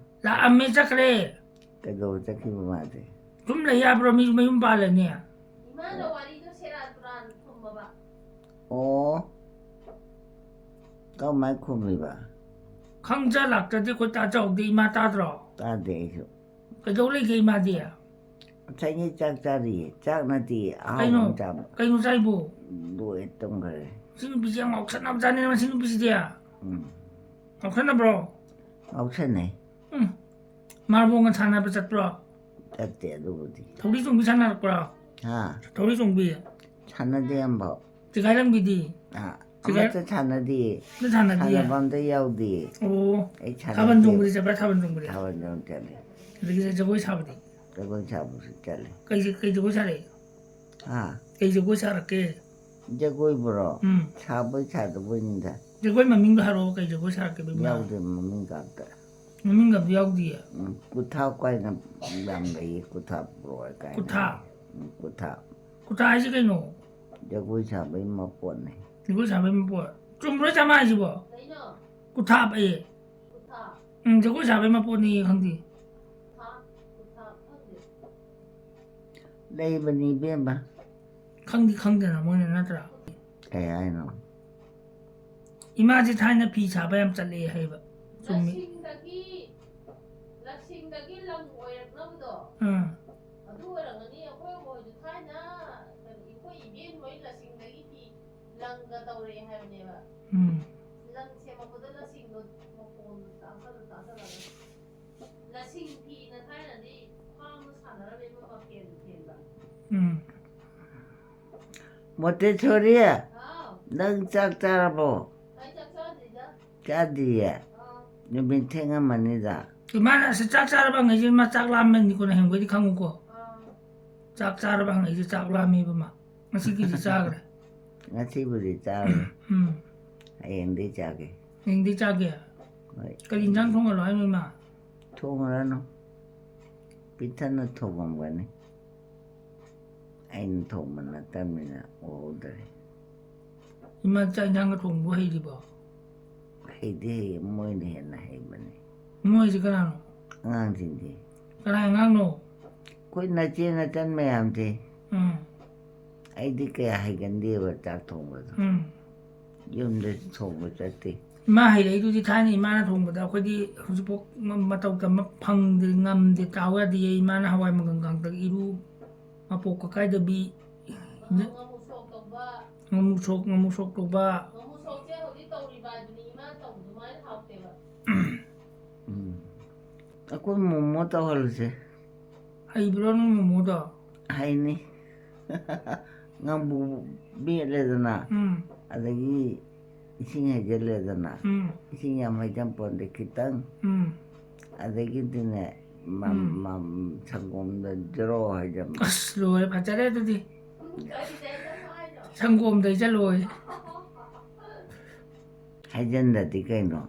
ꯂꯥꯛꯑꯝꯃꯦ, ꯆꯠꯈ꯭ꯔꯦ꯫ ꯀꯩꯗꯧꯕ ꯆꯠꯈꯤꯕ ꯃꯥꯗꯤ? ꯁꯨꯝ ꯂꯩ ꯌꯥꯕ꯭ꯔꯣ? ꯃꯤꯁꯨ ꯃꯌꯨꯝ ꯄꯥꯜꯂꯅꯤ꯫ ꯏꯃꯥꯅ ꯋꯥꯔꯤꯗꯣ ꯁꯦꯔꯥꯟ ꯇꯨꯔꯥꯟ ꯈꯨꯝꯃꯕ꯫ ꯑꯣ꯫ ꯀꯃꯥꯏ ꯈꯨꯝꯃꯤꯕ? ꯈꯪꯖ ꯂꯥꯛꯇ꯭ꯔꯗꯤ ꯑꯩꯈꯣꯏ ꯇꯥꯖꯍꯧꯗꯦ, ꯏꯃꯥ ꯇꯥꯗ꯭ꯔꯣ? ꯇꯥꯗꯦ ꯑꯩꯁꯨ꯫ ꯀꯩꯗꯧ ꯂꯩꯒꯦ ꯏꯃꯥꯗꯤ? ꯉꯁꯥꯏꯒꯤ ꯆꯥꯛ ꯆꯥꯔꯤꯌꯦ꯫ ꯆꯥꯛ ꯅꯠꯇꯦ, ꯑꯍꯥꯎꯕ ꯀꯩꯅꯣ? ꯑꯃ ꯆꯥꯕ꯫ ꯀꯩꯅꯣ ꯆꯥꯏꯕꯨ? ꯂꯣꯏ ꯇꯨꯝꯈ꯭ꯔꯦ꯫ ꯃꯁꯤ ꯅꯨꯄꯤꯁꯦ ꯌꯥꯝ ꯉꯥꯎꯁꯟꯅꯕꯖꯥꯠꯅꯤꯅ, ꯃꯁꯤ ꯅꯨꯄꯤꯁꯤꯗꯤ꯫ ꯎꯝ꯫ ꯉꯥꯎꯁꯟꯅꯕ꯭ꯔꯣ? ꯉꯥꯎꯁꯟꯅꯩ꯫ ꯎꯝ꯫ ꯃꯥꯔꯕꯣꯡꯒ ꯁꯥꯟꯅꯕ ꯆꯠꯄ꯭ꯔꯣ? ꯆꯠꯇꯦ ꯑꯗꯨꯕꯨꯗꯤ꯫ ꯊꯧꯔꯤ ꯆꯣꯡꯕꯤ ꯁꯥꯟꯅꯔꯛꯄ꯭ꯔꯣ? ꯍꯥ? ꯊꯧꯔꯤ ꯆꯣꯡꯕꯤ? ꯁꯥꯟꯅꯗꯦ ꯑꯝꯐꯥꯎ꯫ ꯆꯤꯒꯥꯏ ꯂꯪꯕꯤꯗꯤ? ꯑꯥ, ꯆꯤꯒꯥꯏ ꯑꯃꯠꯇ ꯁꯥꯟꯅꯗꯦ꯫ ꯑꯝꯇ ꯁꯥꯟꯅꯗꯤꯌꯦ? ꯁꯥꯟꯅꯕ ꯑꯝꯇ ꯌꯥꯎꯗꯦ꯫ ꯑꯣ꯫ ꯑꯩ ꯁꯥꯟꯅꯗꯦ꯫ ꯊꯥꯕꯜ ꯆꯣꯡꯕꯗꯤ ꯆꯠꯄ꯭ꯔꯥ, ꯊꯥꯕꯜ ꯆꯣꯡꯕꯗꯤ? ꯊꯥꯕꯜ ꯆꯣꯡ ꯆꯠꯂꯦ꯫ ꯑꯗꯒꯤ ꯖꯒꯣꯏ ꯁꯥꯕꯗꯤ? ꯖꯒꯣꯏ ꯁꯥꯕꯁꯨ ꯆꯠꯂꯦ꯫ ꯀꯩ, ꯀꯩ ꯖꯒꯣꯏ ꯁꯥꯔꯛꯏ? ꯍꯥ? ꯀꯩ ꯖꯒꯣꯏ ꯁꯥꯔꯛꯀꯦ? ꯖꯒꯣꯏꯕꯨꯔꯣ? ꯎꯝ꯫ ꯁꯥꯕꯣꯏ ꯁꯥꯗꯕꯣꯏꯅꯤꯗ꯫ ꯖꯒꯣꯏ ꯃꯃꯤꯡꯗꯣ ꯍꯥꯏꯔꯛꯑꯣ, ꯀꯩ ꯖꯒꯣꯏ ꯁꯥꯔꯛꯀꯦꯕ ꯏꯃꯥ? ꯌꯥꯎꯗꯦ, ꯃꯃꯤꯡꯒ ꯑꯝꯇ꯫ ꯃꯃꯤꯡꯒ ꯑꯝꯇ ꯌꯥꯎꯗꯤꯌꯦ? ꯎꯝ, ꯀꯨꯊꯥ ꯀꯥꯏꯅ ꯌꯥꯝ ꯂꯩꯌꯦ, ꯀꯨꯊꯥ ꯄꯨꯔꯛꯑꯣ ꯀꯥꯏꯅ꯫ ꯀꯨꯊꯥ? ꯎꯝ, ꯀꯨꯊꯥ꯫ ꯀꯨꯊꯥ ꯍꯥꯏꯁꯦ ꯀꯩꯅꯣ? ꯖꯒꯣꯏ ꯁꯥꯕꯩ ꯃꯄꯣꯠꯅꯦ꯫ ꯖꯒꯣꯏ ꯁꯥꯕꯩ ꯃꯄꯣꯠ? ꯆꯨꯝꯕ꯭ꯔꯣ ꯆꯥꯃ ꯍꯥꯏꯁꯤꯕꯣ? ꯀꯩꯅꯣ? ꯀꯨꯊꯥꯞ ꯑꯌꯦ꯫ ꯀꯨꯊꯥꯞ? ꯎꯝ, ꯖꯒꯣꯏ ꯁꯥꯕꯩ ꯃꯄꯣꯠꯅꯤ ꯈꯪꯗꯦ꯫ ꯀꯨꯊꯥꯞ, ꯀꯨꯊꯥꯞ ꯈꯪꯗꯦ꯫ ꯂꯩꯕꯅꯤ ꯏꯕꯦꯝꯃ꯫ ꯈꯪꯗꯤ ꯈꯪꯗꯅ ꯃꯣꯏꯅ ꯅꯠꯇ꯭ꯔꯥ? ꯀꯩ ꯍꯥꯏꯅꯣ? ꯏꯃꯥꯁꯦ ꯊꯥꯏꯅ ꯐꯤ ꯁꯥꯕ ꯌꯥꯝ ꯆꯠꯂꯛꯑꯦ ꯍꯥꯏꯕ꯫ ꯆꯨꯝꯃꯤ꯫ ꯂꯁꯤꯡꯗꯒꯤ, ꯂꯁꯤꯡꯗꯒꯤ ꯂꯪ ꯑꯣꯏꯔꯛꯅꯕꯗꯣ꯫ ꯑꯥ꯫ ꯑꯗꯨ ꯑꯣꯏꯔꯝꯒꯅꯤ꯫ ꯑꯩꯈꯣꯏ ꯍꯣꯏꯁꯨ ꯊꯥꯏꯅ, ꯀꯔꯤ, ꯑꯩꯈꯣꯏ ꯏꯕꯦꯟ ꯍꯣꯏ ꯂꯁꯤꯡꯗꯒꯤ ꯐꯤ ꯂꯪꯒ ꯇꯧꯔꯛꯑꯦ ꯍꯥꯏꯕꯅꯦꯕ꯫ ꯎꯝ꯫ ꯂꯪ ꯁꯦꯝꯃꯛꯄꯗ ꯂꯁꯤꯡꯗꯣ ꯃꯈꯣꯟꯗꯣ ꯇꯥꯁꯜꯂ ꯇꯥꯁꯜꯂꯒ꯫ ꯂꯁꯤꯡ ꯐꯤꯅ ꯊꯥꯏꯅꯗꯤ ꯈ꯭ꯋꯥꯡꯗ ꯁꯥꯟꯅꯔꯝꯃꯦꯕ, ꯃꯐꯦꯟ ꯐꯦꯟꯕ꯫ ꯎꯝ꯫ ꯃꯣꯇꯦꯁꯣꯔꯤ, ꯍꯥꯎ꯫ ꯅꯪ ꯆꯥꯛ ꯆꯥꯔꯕꯣ? ꯑꯩ ꯆꯥꯛ ꯆꯥꯗ꯭ꯔꯤꯗ꯫ ꯆꯥꯗ꯭ꯔꯤꯌꯦ? ꯑꯥ꯫ ꯅꯨꯃꯤꯠ ꯊꯦꯡꯉꯝꯃꯅꯤꯗ꯫ ꯏꯃꯥꯅ ꯑꯁ ꯆꯥꯛ ꯆꯥꯔꯕ ꯍꯪꯉꯛꯏꯁꯦ, ꯏꯃꯥ ꯆꯥꯛ ꯂꯥꯝꯃꯅꯤꯀꯣꯅ ꯍꯪꯕꯩꯗꯤ ꯈꯪꯉꯨꯀꯣ꯫ ꯑꯥ꯫ ꯆꯥꯛ ꯆꯥꯔꯕ ꯍꯪꯉꯛꯏꯁꯦ, ꯆꯥꯛ ꯂꯥꯝꯃꯦꯕ ꯃꯥ꯫ ꯉꯁꯤꯒꯤꯗꯤ ꯆꯥꯈ꯭ꯔꯦ꯫ ꯉꯁꯤꯕꯨꯗꯤ ꯆꯥꯔꯣꯏ꯫ ꯎꯝ꯫ ꯍꯌꯦꯡꯗꯤ ꯆꯥꯒꯦ꯫ ꯍꯌꯦꯡꯗꯤ ꯆꯥꯒꯦ? ꯍꯣꯏ꯫ ꯀꯔꯤ ꯏꯟꯖꯥꯡ ꯊꯣꯡꯍꯜꯂꯣ ꯍꯥꯏꯅꯣ, ꯏꯃꯥ? ꯊꯣꯡꯉꯨꯔꯅꯨ꯫ ꯄꯤꯊꯟꯅ ꯊꯣꯡꯉꯝꯒꯅꯤ꯫ ꯑꯩꯅ ꯊꯣꯡꯕ ꯅꯠꯇꯕꯅꯤꯅ ꯎꯍꯧꯗ꯭ꯔꯦ꯫ ꯏꯃꯥ ꯆꯥꯛ ꯏꯟꯖꯥꯡꯒ ꯊꯣꯡꯕ ꯍꯩꯔꯤꯕꯣ? ꯍꯩꯗꯤ ꯍꯩꯌꯦ, ꯃꯣꯏꯅ ꯍꯦꯟꯅ ꯍꯩꯕꯅꯦ꯫ ꯃꯣꯏꯁꯦ ꯀꯅꯥꯅꯣ? ꯑꯉꯥꯡꯁꯤꯡꯗꯤ꯫ ꯀꯅꯥꯏ ꯑꯉꯥꯡꯅꯣ? ꯑꯩꯈꯣꯏ ꯅꯆꯦ ꯅꯆꯟ ꯃꯌꯥꯝꯁꯦ꯫ ꯎꯝ꯫ ꯑꯩꯗꯤ ꯀꯌꯥ ꯍꯩꯒꯟꯗꯦꯕ ꯆꯥꯛ ꯊꯣꯡꯕꯗꯣ꯫ ꯎꯝ꯫ ꯌꯨꯝꯗ ꯊꯣꯡꯕ ꯆꯠꯇꯦ꯫ ꯏꯃꯥ ꯍꯩꯔꯛꯏꯗꯨꯗꯤ ꯊꯥꯏꯅ ꯏꯃꯥꯅ ꯊꯣꯡꯕꯗ ꯑꯩꯈꯣꯏꯗꯤ ꯍꯧꯖꯤꯛꯐꯥꯎ ꯃ-, ꯃꯇꯧ ꯇꯝꯕ ꯐꯪꯗꯦ, ꯉꯝꯗꯦ, ꯇꯥꯎ ꯌꯥꯗꯦ꯫ ꯏꯃꯥꯅ ꯍꯋꯥꯏ ꯃꯪꯒꯟ ꯀꯥꯡꯇꯛ ꯏꯔꯨ ꯃꯄꯣꯛ ꯀꯀꯥꯏꯗꯕꯤ, ꯉꯥꯃꯨ ꯁꯣꯛ ꯇꯧꯕ꯫ ꯉꯥꯃꯨ ꯁꯣꯛ, ꯉꯥꯃꯨ ꯁꯣꯛ ꯇꯧꯕ꯫ ꯉꯥꯃꯨ ꯁꯣꯛꯁꯦ ꯍꯧꯖꯤꯛ ꯇꯧꯔꯤꯕ ꯍꯥꯏꯗꯨꯅꯤ ꯏꯃꯥ ꯑꯩꯈꯣꯏ ꯃꯣꯃꯣ ꯇꯧꯍꯜꯂꯁꯦ꯫ ꯍꯩꯕ꯭ꯔꯣ ꯅꯣꯏ ꯃꯣꯃꯣꯗꯣ? ꯍꯩꯅꯤ꯫ ꯉꯥꯕꯨ ꯃꯦꯠꯂꯦꯗꯅ, ꯎꯝ ꯑꯗꯒꯤ ꯏꯁꯤꯡ ꯍꯩꯖꯤꯜꯂꯦꯗꯅ, ꯎꯝ ꯏꯁꯤꯡ ꯌꯥꯝ ꯍꯩꯖꯟ ꯄꯣꯟꯗꯦ, ꯈꯤꯇꯪ, ꯎꯝ ꯑꯗꯒꯤꯗꯤꯅꯦ, ꯃ- ꯎꯝ. ꯃ- ꯁꯪꯒꯣꯝꯗ ꯖꯦꯔꯣ ꯍꯩꯖꯟꯕ꯫ ꯑꯁ, ꯂꯣꯏꯔꯦ, ꯐꯖꯔꯦ ꯑꯗꯨꯗꯤ꯫ ꯁꯪꯒꯣꯝꯗ ꯍꯩꯖꯜꯂꯣꯏ꯫ ꯍꯩꯖꯟꯗꯗꯤ ꯀꯩꯅꯣ?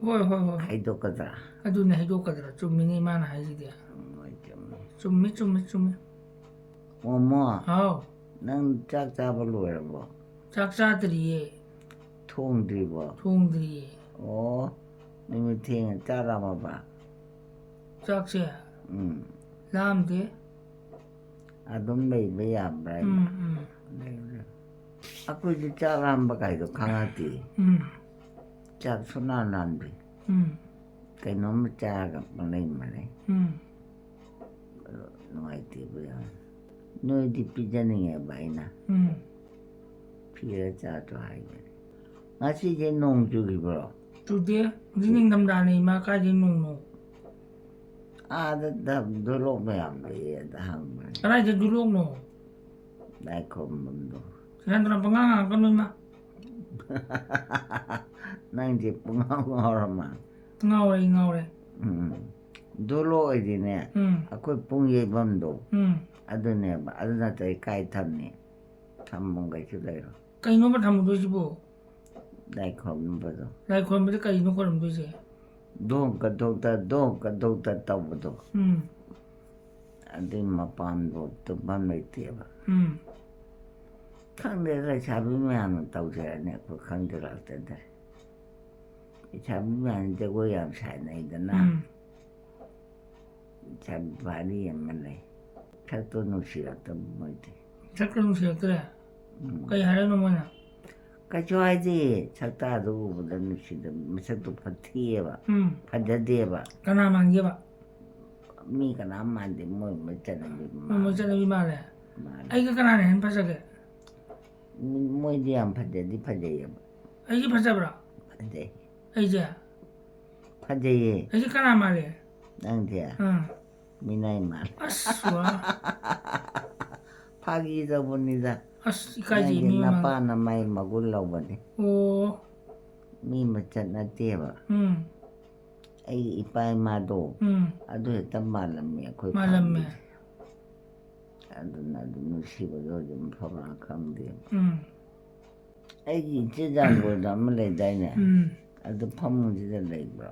ꯍꯣꯏ ꯍꯣꯏ ꯍꯣꯏ꯫ ꯍꯩꯗꯣꯛꯀꯗ꯭ꯔꯥ? ꯑꯗꯨꯅꯦ, ꯍꯩꯗꯣꯛꯀꯗ꯭ꯔꯥ? ꯆꯨꯝꯃꯤꯅꯦ ꯏꯃꯥꯅ ꯍꯥꯏꯁꯤꯗꯤ꯫ ꯍꯣꯏ, ꯆꯨꯝꯃꯤ꯫ ꯆꯨꯝꯃꯤ ꯆꯨꯝꯃꯤ ꯆꯨꯝꯃꯤ꯫ ꯃꯣꯃꯣ, ꯍꯥꯎ꯫ ꯅꯪ ꯆꯥꯛ ꯆꯥꯕ ꯂꯣꯏꯔꯕꯣ? ꯆꯥꯛ ꯆꯥꯗ꯭ꯔꯤꯌꯦ꯫ ꯊꯣꯡꯗ꯭ꯔꯤꯕꯣ? ꯊꯣꯡꯗ꯭ꯔꯤꯌꯦ꯫ ꯑꯣ, ꯅꯨꯃꯤꯠ ꯊꯦꯡꯉꯦ, ꯆꯥꯛ ꯂꯥꯝꯃꯕ? ꯆꯥꯛꯁꯦ ꯎꯝ꯫ ꯂꯥꯝꯗꯦ꯫ ꯑꯗꯨꯝ ꯂꯩꯕ ꯌꯥꯕ꯭ꯔꯥ ꯍꯥꯏꯕ? ꯎꯝ ꯎꯝ ꯂꯩꯕ꯭ꯔꯥ? ꯑꯩꯈꯣꯏꯗꯤ ꯆꯥꯛ ꯂꯥꯝꯕ ꯀꯥꯏꯗꯣ ꯈꯪꯉꯛꯇꯦ꯫ ꯎꯝ ꯆꯥꯛ ꯁꯨꯡꯂꯥꯝ ꯂꯥꯝꯗꯦ꯫ ꯎꯝ꯫ ꯀꯩꯅꯣꯝꯃ ꯆꯥꯔꯒ ꯄꯪꯂꯩ ꯃꯔꯩ꯫ ꯎꯝ ꯑꯗꯣ ꯅꯨꯡꯉꯥꯏꯇꯦꯕ ꯌꯥꯝ꯫ ꯅꯣꯏꯗꯤ ꯄꯤꯖꯅꯤꯡꯉꯦꯕ ꯑꯩꯅ꯫ ꯎꯝ꯫ ꯐꯤꯔ ꯆꯥꯗ꯭ꯔꯣ ꯍꯥꯏꯕꯅꯤ꯫ ꯉꯁꯤꯁꯦ ꯅꯣꯡ ꯆꯨꯈꯤꯕ꯭ꯔꯣ? ꯆꯨꯗꯦ꯫ ꯍꯧꯖꯤꯛ ꯅꯤꯡꯊꯝꯊꯥꯅꯦ ꯏꯃꯥ, ꯀꯥꯏꯗꯩ ꯅꯣꯡꯅꯣ? ꯑꯥꯗ ꯗ- ꯗꯣꯂꯣꯛ ꯃꯌꯥꯝ ꯂꯩꯌꯦ, ꯑꯗ ꯍꯪꯕꯅꯤ꯫ ꯀꯗꯥꯏꯗ ꯗꯨꯂꯣꯛꯅꯣ? ꯂꯥꯏ ꯈꯨꯔꯨꯝꯐꯝꯗꯣ꯫ ꯁꯦꯔꯥꯟ ꯇꯨꯔꯥꯟ ꯄꯉꯥꯡ ꯉꯥꯡꯉꯛꯀꯅꯨ ꯏꯃꯥ꯫ ꯅꯪꯁꯦ ꯄꯨꯡꯉꯥꯎ ꯉꯥꯎꯔ ꯃꯥꯜꯂꯦ꯫ ꯉꯥꯎꯔꯦ ꯑꯩ, ꯉꯥꯎꯔꯦ꯫ ꯎꯝ꯫ ꯗꯣꯂꯣꯛ ꯑꯣꯏꯗꯤꯅꯦ, ꯎꯝ ꯑꯩꯈꯣꯏ ꯄꯨꯡ ꯌꯩꯐꯝꯗꯣ ꯎꯝ꯫ ꯑꯗꯨꯅꯦꯕ꯫ ꯑꯗꯨ ꯅꯠꯇ꯭ꯔꯗꯤ ꯀꯥꯏ ꯊꯝꯅꯤ? ꯊꯝꯐꯝ ꯀꯩꯁꯨ ꯂꯩꯔꯣꯏ꯫ ꯀꯩꯅꯣꯕ ꯊꯝꯃꯨꯗꯣꯏꯁꯤꯕꯣ? ꯂꯥꯏ ꯈꯨꯔꯨꯝꯕꯗꯣ꯫ ꯂꯥꯏ ꯈꯨꯔꯨꯝꯕꯗ ꯀꯩꯅꯣ ꯈꯨꯔꯨꯝꯗꯣꯏꯁꯦ? ꯗꯣꯡ ꯀꯗꯣꯛꯇ ꯗꯣꯡ ꯀꯗꯣꯛꯇ ꯇꯧꯕꯗꯣ꯫ ꯎꯝ ꯑꯗꯨꯏ ꯃꯄꯥꯟꯗꯣ ꯇꯨꯝꯐꯝ ꯂꯩꯇꯦꯕ꯫ ꯎꯝ ꯈꯪꯗꯦ, ꯂꯩꯁꯥꯕꯤ ꯃꯌꯥꯝꯅ ꯇꯧꯖꯔꯅꯤ, ꯑꯩꯈꯣꯏ ꯈꯪꯖꯔꯛꯇꯗ꯭ꯔꯦ꯫ ꯂꯩꯁꯥꯕꯤ ꯃꯌꯥꯝ ꯖꯒꯣꯏ ꯌꯥꯝ ꯁꯥꯟꯅꯩꯗꯅ꯫ ꯎꯝ ꯂꯩꯁꯥꯕꯤ ꯚꯥꯔꯤ ꯑꯃ ꯂꯩ꯫ ꯁꯛꯇꯣ ꯅꯨꯡꯁꯤꯔꯛꯇꯕ ꯃꯣꯏꯗꯤ꯫ ꯁꯛꯇꯣ ꯅꯨꯡꯁꯤꯔꯛꯇ꯭ꯔꯦ? ꯎꯝ꯫ ꯀꯩ ꯍꯥꯏꯔꯛꯏꯅꯣ ꯃꯣꯏꯅ? ꯀꯩꯁꯨ ꯍꯥꯏꯗꯦ, ꯁꯛꯇꯥꯗꯣ ꯎꯕꯗ ꯅꯨꯡꯁꯤꯗꯕ, ꯃꯁꯛꯇꯣ ꯐꯠꯊꯤꯑꯕ, ꯎꯝ꯫ ꯐꯖꯗꯦꯕ꯫ ꯀꯅꯥ ꯃꯥꯟꯒꯦꯕ? ꯃꯤ ꯀꯅꯥꯝ ꯃꯥꯟꯗꯦ, ꯃꯣꯏ ꯃꯣꯏ ꯆꯠꯅꯕꯤ ꯃꯣꯏ ꯃꯣꯏ ꯆꯠꯅꯕꯤ ꯃꯥꯜꯂꯦ꯫ ꯃꯥꯜꯂꯦ꯫ ꯑꯩꯒ ꯀꯅꯥꯅ ꯍꯦꯟꯅ ꯐꯖꯒꯦ? ꯃꯣꯏꯗꯤ ꯌꯥꯝ ꯐꯖꯗꯤ ꯐꯖꯩꯌꯦꯕ꯫ ꯑꯩꯒꯤ ꯐꯖꯕ꯭ꯔꯥ? ꯐꯖꯩ꯫ ꯑꯩꯁꯦ? ꯐꯖꯩꯌꯦ꯫ ꯑꯩꯁꯦ ꯀꯅꯥ ꯃꯥꯜꯂꯦ? ꯅꯪꯗꯤ ꯑꯥ ꯃꯤꯅꯥꯏ ꯃꯥꯜꯂꯦ꯫ ꯑꯁ ꯋꯥ ꯐꯥꯒꯤ ꯇꯧꯕꯅꯤꯗ꯫ ꯑꯁ ꯏꯀꯥꯏꯖꯩ ꯅꯪꯒꯤ ꯃꯤ ꯃꯃꯥꯡꯗ ꯅꯄꯥꯅ ꯃꯥꯏ ꯃꯒꯨꯟ ꯂꯧꯕꯅꯤ꯫ ꯑꯣ ꯃꯤ ꯃꯆꯠ ꯅꯠꯇꯦꯕ꯫ ꯎꯝ ꯑꯩꯒꯤ ꯏꯄꯥ ꯏꯃꯥꯗꯣ ꯎꯝ ꯑꯗꯨ ꯍꯦꯛꯇ ꯃꯥꯜꯂꯝꯃꯤ ꯑꯩꯈꯣꯏ ꯃꯥꯜꯂꯝꯃꯦ ꯐꯥꯃꯤꯂꯤꯁꯦ꯫ ꯑꯗꯨꯅ ꯑꯗꯨꯝ ꯅꯨꯡꯁꯤꯕꯗꯣ ꯑꯗꯨꯝ ꯐꯕ꯭ꯔꯥ ꯈꯪꯗꯦ꯫ ꯎꯝ ꯑꯩꯒꯤ ꯏꯆꯦ ꯖꯥꯡꯒꯣꯏꯗ ꯑꯃ ꯂꯩꯗꯥꯏꯅꯦ? ꯎꯝ ꯑꯗꯨ ꯐꯃꯨꯡꯁꯤꯗ ꯂꯩꯕ꯭ꯔꯣ?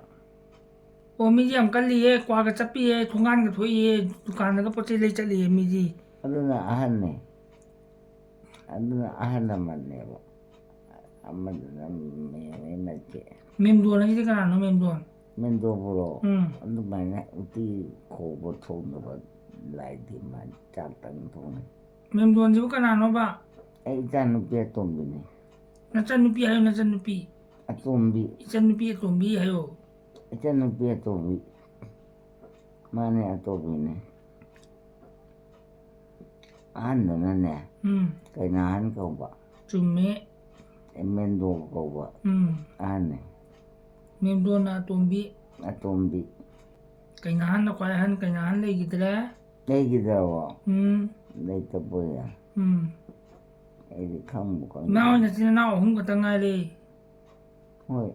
ꯑꯣ ꯃꯤꯗꯤ ꯌꯥꯝ ꯀꯜꯂꯤꯌꯦ, ꯀ꯭ꯋꯥꯒ ꯆꯠꯄꯤꯌꯦ, ꯊꯣꯡꯒꯥꯟꯒ ꯊꯣꯛꯏꯌꯦ, ꯗꯨꯀꯥꯟꯗꯒ ꯄꯣꯠ ꯆꯩ ꯂꯩ ꯆꯠꯂꯤꯌꯦ ꯃꯤꯗꯤ꯫ ꯑꯗꯨꯅ ꯑꯍꯟꯅꯦ꯫ ꯑꯗꯨꯅ ꯑꯍꯜ ꯂꯃꯟꯅꯦꯕ꯫ ꯑꯃꯗꯨꯅ ꯃꯦꯝꯃꯩ ꯃꯆꯦ꯫ ꯃꯦꯝꯗꯣꯟ ꯍꯥꯏꯁꯤꯗꯤ ꯀꯅꯥꯅꯣ ꯃꯦꯝꯗꯣꯟ? ꯃꯦꯝꯗꯣꯕꯨꯔꯣ? ꯎꯝ ꯑꯗꯨꯃꯥꯏꯅ ꯎꯇꯤ ꯈꯧꯕ ꯊꯣꯡꯗꯕ ꯂꯥꯏꯗꯤ ꯃꯥ ꯆꯥꯛꯇꯪ ꯊꯣꯡꯉꯦ꯫ ꯃꯦꯝꯗꯣꯟꯁꯤꯕꯨ ꯀꯅꯥꯅꯣꯕ? ꯑꯩ ꯏꯆꯥꯅꯨꯄꯤ ꯑꯇꯣꯝꯕꯤꯅꯦ꯫ ꯅꯆꯟꯅꯨꯄꯤ ꯍꯥꯏꯌꯣ, ꯅꯆꯟꯅꯨꯄꯤ꯫ ꯑꯇꯣꯝꯕꯤ꯫ ꯏꯆꯟꯅꯨꯄꯤ ꯑꯇꯣꯝꯕꯤ ꯍꯥꯏꯌꯣ꯫ ꯏꯆꯟꯅꯨꯄꯤ ꯑꯇꯣꯝꯕꯤ꯫ ꯃꯥꯅꯦ ꯑꯇꯣꯝꯕꯤꯅꯦ꯫ ꯑꯍꯟꯗꯨꯅꯅꯦ ꯎꯝ ꯀꯩꯅꯥꯍꯟ ꯀꯧꯕ꯫ ꯆꯨꯝꯃꯦ꯫ ꯑꯦ, ꯃꯦꯟꯗꯣ ꯀꯧꯕ꯫ ꯎꯝ ꯑꯍꯟꯅꯦ꯫ ꯃꯦꯝꯗꯣꯟꯅ ꯑꯇꯣꯝꯕꯤ꯫ ꯑꯇꯣꯝꯕꯤ꯫ ꯀꯩꯅꯥꯍꯟꯅ ꯈ꯭ꯋꯥꯏ ꯑꯍꯟ, ꯀꯩꯅꯥꯍꯟ ꯂꯩꯈꯤꯗ꯭ꯔꯦ꯫ ꯂꯩꯈꯤꯗ꯭ꯔꯕꯣ? ꯎꯝ ꯂꯩꯇꯕꯣꯏ꯫ ꯎꯝ ꯑꯩꯗꯤ ꯈꯪꯕꯨ ꯈꯪꯗꯦ꯫ ꯏꯃꯥ ꯍꯣꯏ ꯅꯆꯤꯟ ꯅꯅꯥꯎ ꯑꯍꯨꯝ ꯈꯛꯇ ꯉꯥꯏꯔꯦ꯫ ꯍꯣꯏ,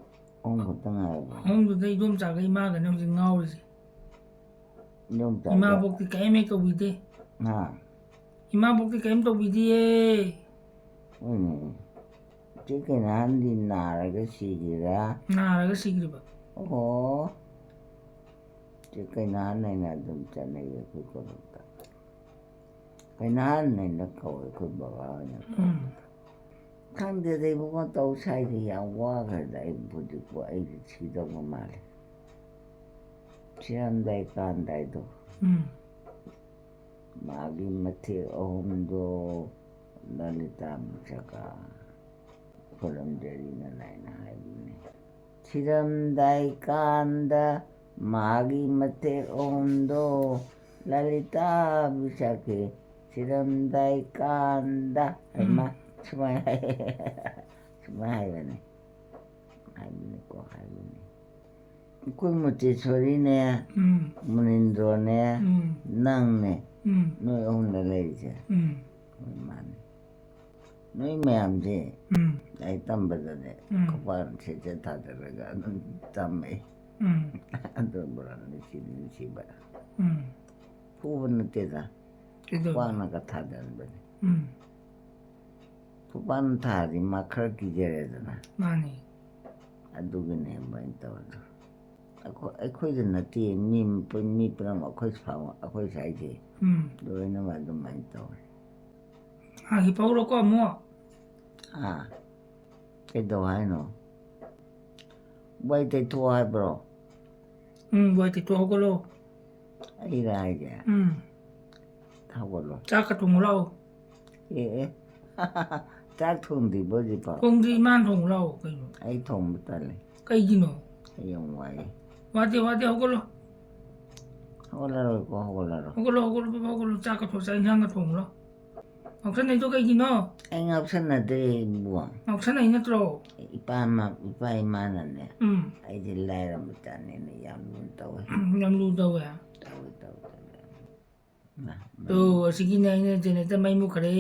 ꯑꯍꯨꯝ ꯈꯛꯇ ꯉꯥꯏꯔꯕꯣ? ꯑꯍꯨꯝꯗꯨꯗ ꯏꯗꯣꯝꯆꯥꯒ ꯏꯃꯥꯒꯅꯦ ꯍꯧꯖꯤꯛ ꯉꯥꯎꯔꯤꯁꯦ꯫ ꯏꯗꯣꯝꯆꯥ꯫ ꯏꯃꯥꯕꯣꯛꯇꯤ ꯀꯔꯤꯝ ꯍꯦꯛ ꯇꯧꯕꯤꯗꯦ꯫ ꯍꯥ? ꯏꯃꯥꯕꯣꯛꯇꯤ ꯀꯔꯤꯝ ꯇꯧꯕꯤꯗꯦꯌꯦ꯫ ꯍꯣꯏꯅꯦ꯫ ꯆꯦ ꯀꯩꯅꯥꯍꯟꯗꯤ ꯅꯥꯔꯒ ꯁꯤꯈꯤꯔꯥ? ꯅꯥꯔꯒ ꯁꯤꯈ꯭ꯔꯤꯕ꯫ ꯑꯣꯍꯣ꯫ ꯆꯦ ꯀꯩꯅꯥꯍꯟ ꯍꯥꯏꯅ ꯑꯗꯨꯝ ꯆꯠꯅꯩ ꯑꯩꯈꯣꯏ ꯀꯣꯂꯨꯞꯇ꯫ ꯀꯩꯅꯥꯍꯟ ꯍꯥꯏꯅ ꯀꯧꯋꯦ ꯑꯩꯈꯣꯏ ꯕꯕꯥ ꯍꯣꯏꯅ꯫ ꯎꯝ ꯈꯪꯗꯦꯗ ꯏꯕꯨꯡꯉꯣ, ꯇꯧ ꯁ꯭ꯋꯥꯏꯗ ꯌꯥꯝ ꯋꯥꯈ꯭ꯔꯦꯗ꯫ ꯑꯩ ꯍꯧꯖꯤꯛꯄꯨ ꯑꯩꯗꯤ ꯁꯤꯗꯧꯕ ꯃꯥꯜꯂꯦ꯫ ꯁꯤꯔꯝꯗꯥꯏ ꯀꯥꯟꯗꯥꯏꯗꯣ꯫ ꯎꯝ ꯃꯥꯒꯤ ꯃꯊꯦꯛ ꯑꯍꯨꯝꯗꯣ ꯂꯂꯤꯇꯥ ꯕꯤꯁꯥꯈꯥ ꯈꯨꯔꯨꯝꯖꯔꯤꯅ ꯂꯥꯏꯅ ꯍꯥꯏꯕꯅꯦ꯫ ꯁꯤꯔꯝꯗꯥꯏ ꯀꯥꯟꯗ ꯃꯥꯒꯤ ꯃꯊꯦꯛ ꯑꯍꯨꯝꯗꯣ ꯂꯂꯤꯇꯥ ꯕꯤꯁꯥꯈꯤ ꯁꯤꯔꯝꯗꯥꯏ ꯀꯥꯟꯗ ꯍꯥꯏꯃ ꯁꯨꯃꯥꯏꯅ ꯍꯥꯏ-, ꯁꯨꯃꯥꯏꯅ ꯍꯥꯏꯕꯅꯦ꯫ ꯍꯥꯏꯕꯅꯤꯀꯣ, ꯍꯥꯏꯕꯅꯤ꯫ ꯑꯩꯈꯣꯏ ꯃꯣꯇꯦꯁꯣꯔꯤꯅꯦ, ꯎꯝ꯫ ꯃꯨꯅꯤꯟꯗ꯭ꯔꯣꯅꯦ, ꯎꯝ꯫ ꯅꯪꯅꯦ꯫ ꯎꯝ꯫ ꯅꯣꯏ ꯑꯍꯨꯝꯅ ꯂꯩꯔꯤꯁꯦ꯫ ꯎꯝ꯫ ꯍꯣꯏ, ꯃꯥꯅꯦ꯫ ꯅꯣꯏ ꯃꯌꯥꯝꯁꯦ ꯎꯝ꯫ ꯂꯥꯏꯔꯤꯛ ꯇꯝꯕꯗꯅꯦ, ꯎꯝ꯫ ꯈꯨꯄꯥꯛꯅ ꯁꯦꯠꯆꯦꯠ ꯊꯥꯗꯔꯒ ꯑꯗꯨꯝ ꯇꯝꯃꯛꯏ꯫ ꯎꯝ꯫ ꯑꯗꯨ ꯕꯣꯔꯥ ꯅꯨꯡꯁꯤꯗꯤ ꯅꯨꯡꯁꯤꯕ꯫ ꯎꯝ꯫ ꯐꯨꯕ ꯅꯠꯇꯦꯗ, ꯀꯩꯗꯧꯕ? ꯈꯨꯄꯥꯛꯅꯒ ꯊꯥꯗꯔꯝꯕꯅꯤ꯫ ꯎꯝ꯫ ꯈꯨꯄꯥꯛꯅ ꯊꯥꯔꯗꯤ ꯃꯥ ꯈꯔ ꯀꯤꯖꯔꯦꯗꯅ꯫ ꯃꯥꯅꯤ꯫ ꯑꯗꯨꯒꯤꯅꯦ ꯑꯗꯨꯃꯥꯏꯅ ꯇꯧꯔꯤꯗꯣ꯫ ꯑꯩꯈꯣꯏ, ꯑꯩꯈꯣꯏꯗ ꯅꯠꯇꯦ, ꯃꯤ, ꯃꯤ ꯄꯨꯝꯅꯃꯛ, ꯑꯩꯈꯣꯏ ꯁꯥ-, ꯑꯩꯈꯣꯏ ꯁ꯭ꯋꯥꯏꯁꯦ ꯎꯝ꯫ ꯂꯣꯏꯅꯃꯛ ꯑꯗꯨꯃꯥꯏꯅ ꯇꯧꯋꯦ꯫ ꯍꯥ, ꯍꯤꯞꯍꯧꯔꯣꯀꯣ ꯑꯃꯨꯛ꯫ ꯑꯥ, ꯀꯩꯗꯧ ꯍꯥꯏꯅꯣ? ꯋꯥꯏ ꯇꯩꯊꯣꯛꯑꯣ ꯍꯥꯏꯕ꯭ꯔꯣ? ꯎꯝ, ꯋꯥꯏ ꯇꯩꯊꯣꯛ ꯍꯧꯒꯠꯂꯣ꯫ ꯑꯩꯔ ꯍꯥꯏꯁꯦ? ꯎꯝ꯫ ꯍꯧꯒꯠꯂꯣ꯫ ꯆꯥꯛꯀ ꯊꯣꯡꯉꯨ ꯂꯥꯛꯑꯣ꯫ ꯑꯦ, ꯑꯦ꯫ ꯆꯥꯛ ꯊꯣꯡꯗ꯭ꯔꯤꯕꯣ ꯍꯧꯖꯤꯛꯐꯥꯎ? ꯊꯣꯡꯗ꯭ꯔꯤ, ꯏꯃꯥꯅ ꯊꯣꯡꯉꯨ ꯂꯥꯛꯑꯣ ꯀꯩꯅꯣ꯫ ꯑꯩ ꯊꯣꯡꯕ ꯇꯜꯂꯦ꯫ ꯀꯩꯒꯤꯅꯣ? ꯑꯩ ꯌꯥꯝ ꯋꯥꯏꯌꯦ꯫ ꯋꯥꯗꯦ, ꯋꯥꯗꯦ, ꯍꯧꯒꯠꯂꯣ꯫ ꯍꯧꯒꯠꯂꯔꯣꯏꯀꯣ, ꯍꯧꯒꯠꯂꯔꯣꯏ꯫ ꯍꯧꯒꯠꯂꯣ, ꯍꯧꯒꯠꯂꯣ, ꯍꯧꯒꯠꯂꯣ, ꯆꯥꯛꯀ ꯊꯣꯡ-, ꯆꯥꯛ ꯏꯟꯁꯥꯡꯒ ꯊꯣꯡꯉꯨ ꯂꯥꯛꯑꯣ꯫ ꯉꯥꯎꯁꯟꯅꯩꯗꯣ ꯀꯩꯒꯤꯅꯣ? ꯑꯩ ꯉꯥꯎꯁꯟꯅꯗꯦ, ꯏꯕꯨꯡꯉꯣ꯫ ꯉꯥꯎꯁꯟꯅꯩ ꯅꯠꯇ꯭ꯔꯣ? ꯏꯄꯥ ꯏꯃꯥ, ꯏꯄꯥ ꯏꯃꯥꯅꯅꯦ, ꯎꯝ꯫ ꯑꯩꯗꯤ ꯂꯥꯏꯔ ꯃꯆꯥꯅꯦꯅ ꯌꯥꯝ ꯂꯨꯅ ꯇꯧꯋꯦ꯫ ꯎꯝ, ꯌꯥꯝ ꯂꯨꯅ ꯇꯧꯋꯦ꯫ ꯇꯧꯋꯦ, ꯇꯧꯋꯦ, ꯇꯧꯋꯦ꯫ ꯃꯥ, ꯃꯥ꯫ ꯑꯣ, ꯑꯁꯤꯒꯤꯅꯦ ꯑꯩꯅ generator ꯃꯩ ꯃꯨꯠꯈ꯭ꯔꯦ꯫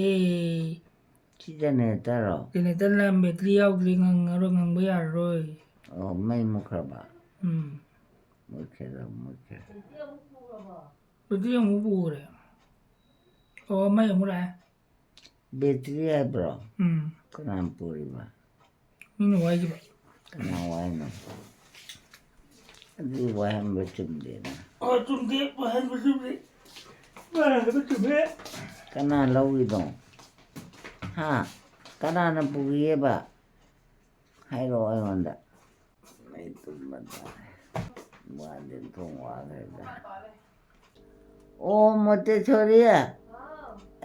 ꯁꯤ generator ꯔꯣ? Generator ꯅ battery ꯌꯥꯎꯗ꯭ꯔꯦ, ꯉꯪꯉꯔꯣꯏ, ꯉꯪꯕ ꯌꯥꯔꯔꯣꯏ꯫ ꯑꯣ, ꯃꯩ ꯃꯨꯠꯈ꯭ꯔꯕ? ꯎꯝ꯫ ꯃꯨꯠꯈ꯭ꯔꯦ, ꯃꯨꯠꯈ꯭ꯔꯦ꯫ Battery ꯑꯃꯨꯛ ꯄꯨꯈ꯭ꯔꯦ꯫ ꯑꯣ, ꯃꯩ ꯑꯃꯨꯛ ꯂꯥꯛꯑꯦ꯫ Battery ꯍꯥꯏꯕ꯭ꯔꯣ? ꯎꯝ꯫ ꯀꯅꯥꯅ ꯄꯨꯔꯤꯕ? ꯃꯤꯅ ꯋꯥꯏꯈꯤꯕ꯫ ꯀꯅꯥ ꯋꯥꯏꯅꯣ? ꯑꯗꯨꯗꯤ ꯋꯥꯏꯍꯟꯕ ꯆꯨꯝꯗꯦꯅ꯫ ꯑꯣ, ꯆꯨꯝꯗꯦ, ꯋꯥꯏꯍꯟꯕ ꯆꯨꯝꯗꯦ꯫ ꯋꯥꯏꯍꯟꯕ ꯆꯨꯝꯃꯦ꯫ ꯀꯅꯥ ꯂꯧꯔꯤꯅꯣ? ꯍꯥ? ꯀꯅꯥꯅ ꯄꯨꯈꯤꯑꯦꯕ? ꯍꯥꯏꯔꯛꯑꯣ ꯑꯩꯉꯣꯟꯗ꯫ ꯑꯩ ꯇꯨꯝꯕ ꯇꯥꯔꯦ꯫ ꯋꯥꯗꯦ, ꯊꯣꯡ ꯋꯥꯈ꯭ꯔꯦꯗ꯫ ꯑꯣ, ꯃꯣꯇꯦꯁꯣꯔꯤ,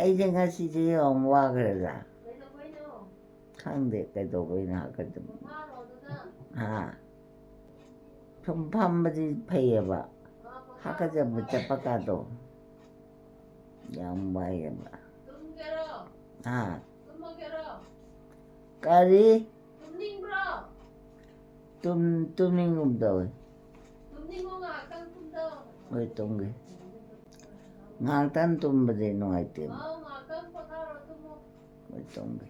ꯑꯩꯁꯦ ꯉꯁꯤꯁꯦ ꯌꯥꯝ ꯋꯥꯈ꯭ꯔꯦꯗ꯫ ꯈꯪꯗꯦ ꯀꯩꯗꯧꯕꯩꯅꯣ ꯍꯥꯀꯠꯆꯕ꯫ ꯍꯥ? ꯁꯨꯝ ꯐꯝꯕꯗꯤ ꯐꯩꯌꯦꯕ, ꯍꯥꯀꯠꯆꯕ ꯆꯠꯄ ꯀꯥꯗꯣ ꯌꯥꯝ ꯋꯥꯏꯌꯦꯕ꯫ ꯍꯥ? ꯀꯔꯤ? ꯇꯨꯝ-, ꯇꯨꯝꯅꯤꯡꯒꯨꯝ ꯇꯧꯋꯦ꯫ ꯍꯣꯏ, ꯇꯨꯝꯒꯦ꯫ ꯉꯥꯏꯍꯥꯛꯇꯪ ꯇꯨꯝꯕꯁꯦ ꯅꯨꯡꯉꯥꯏꯇꯦꯕ꯫ ꯍꯣꯏ, ꯇꯨꯝꯒꯦ꯫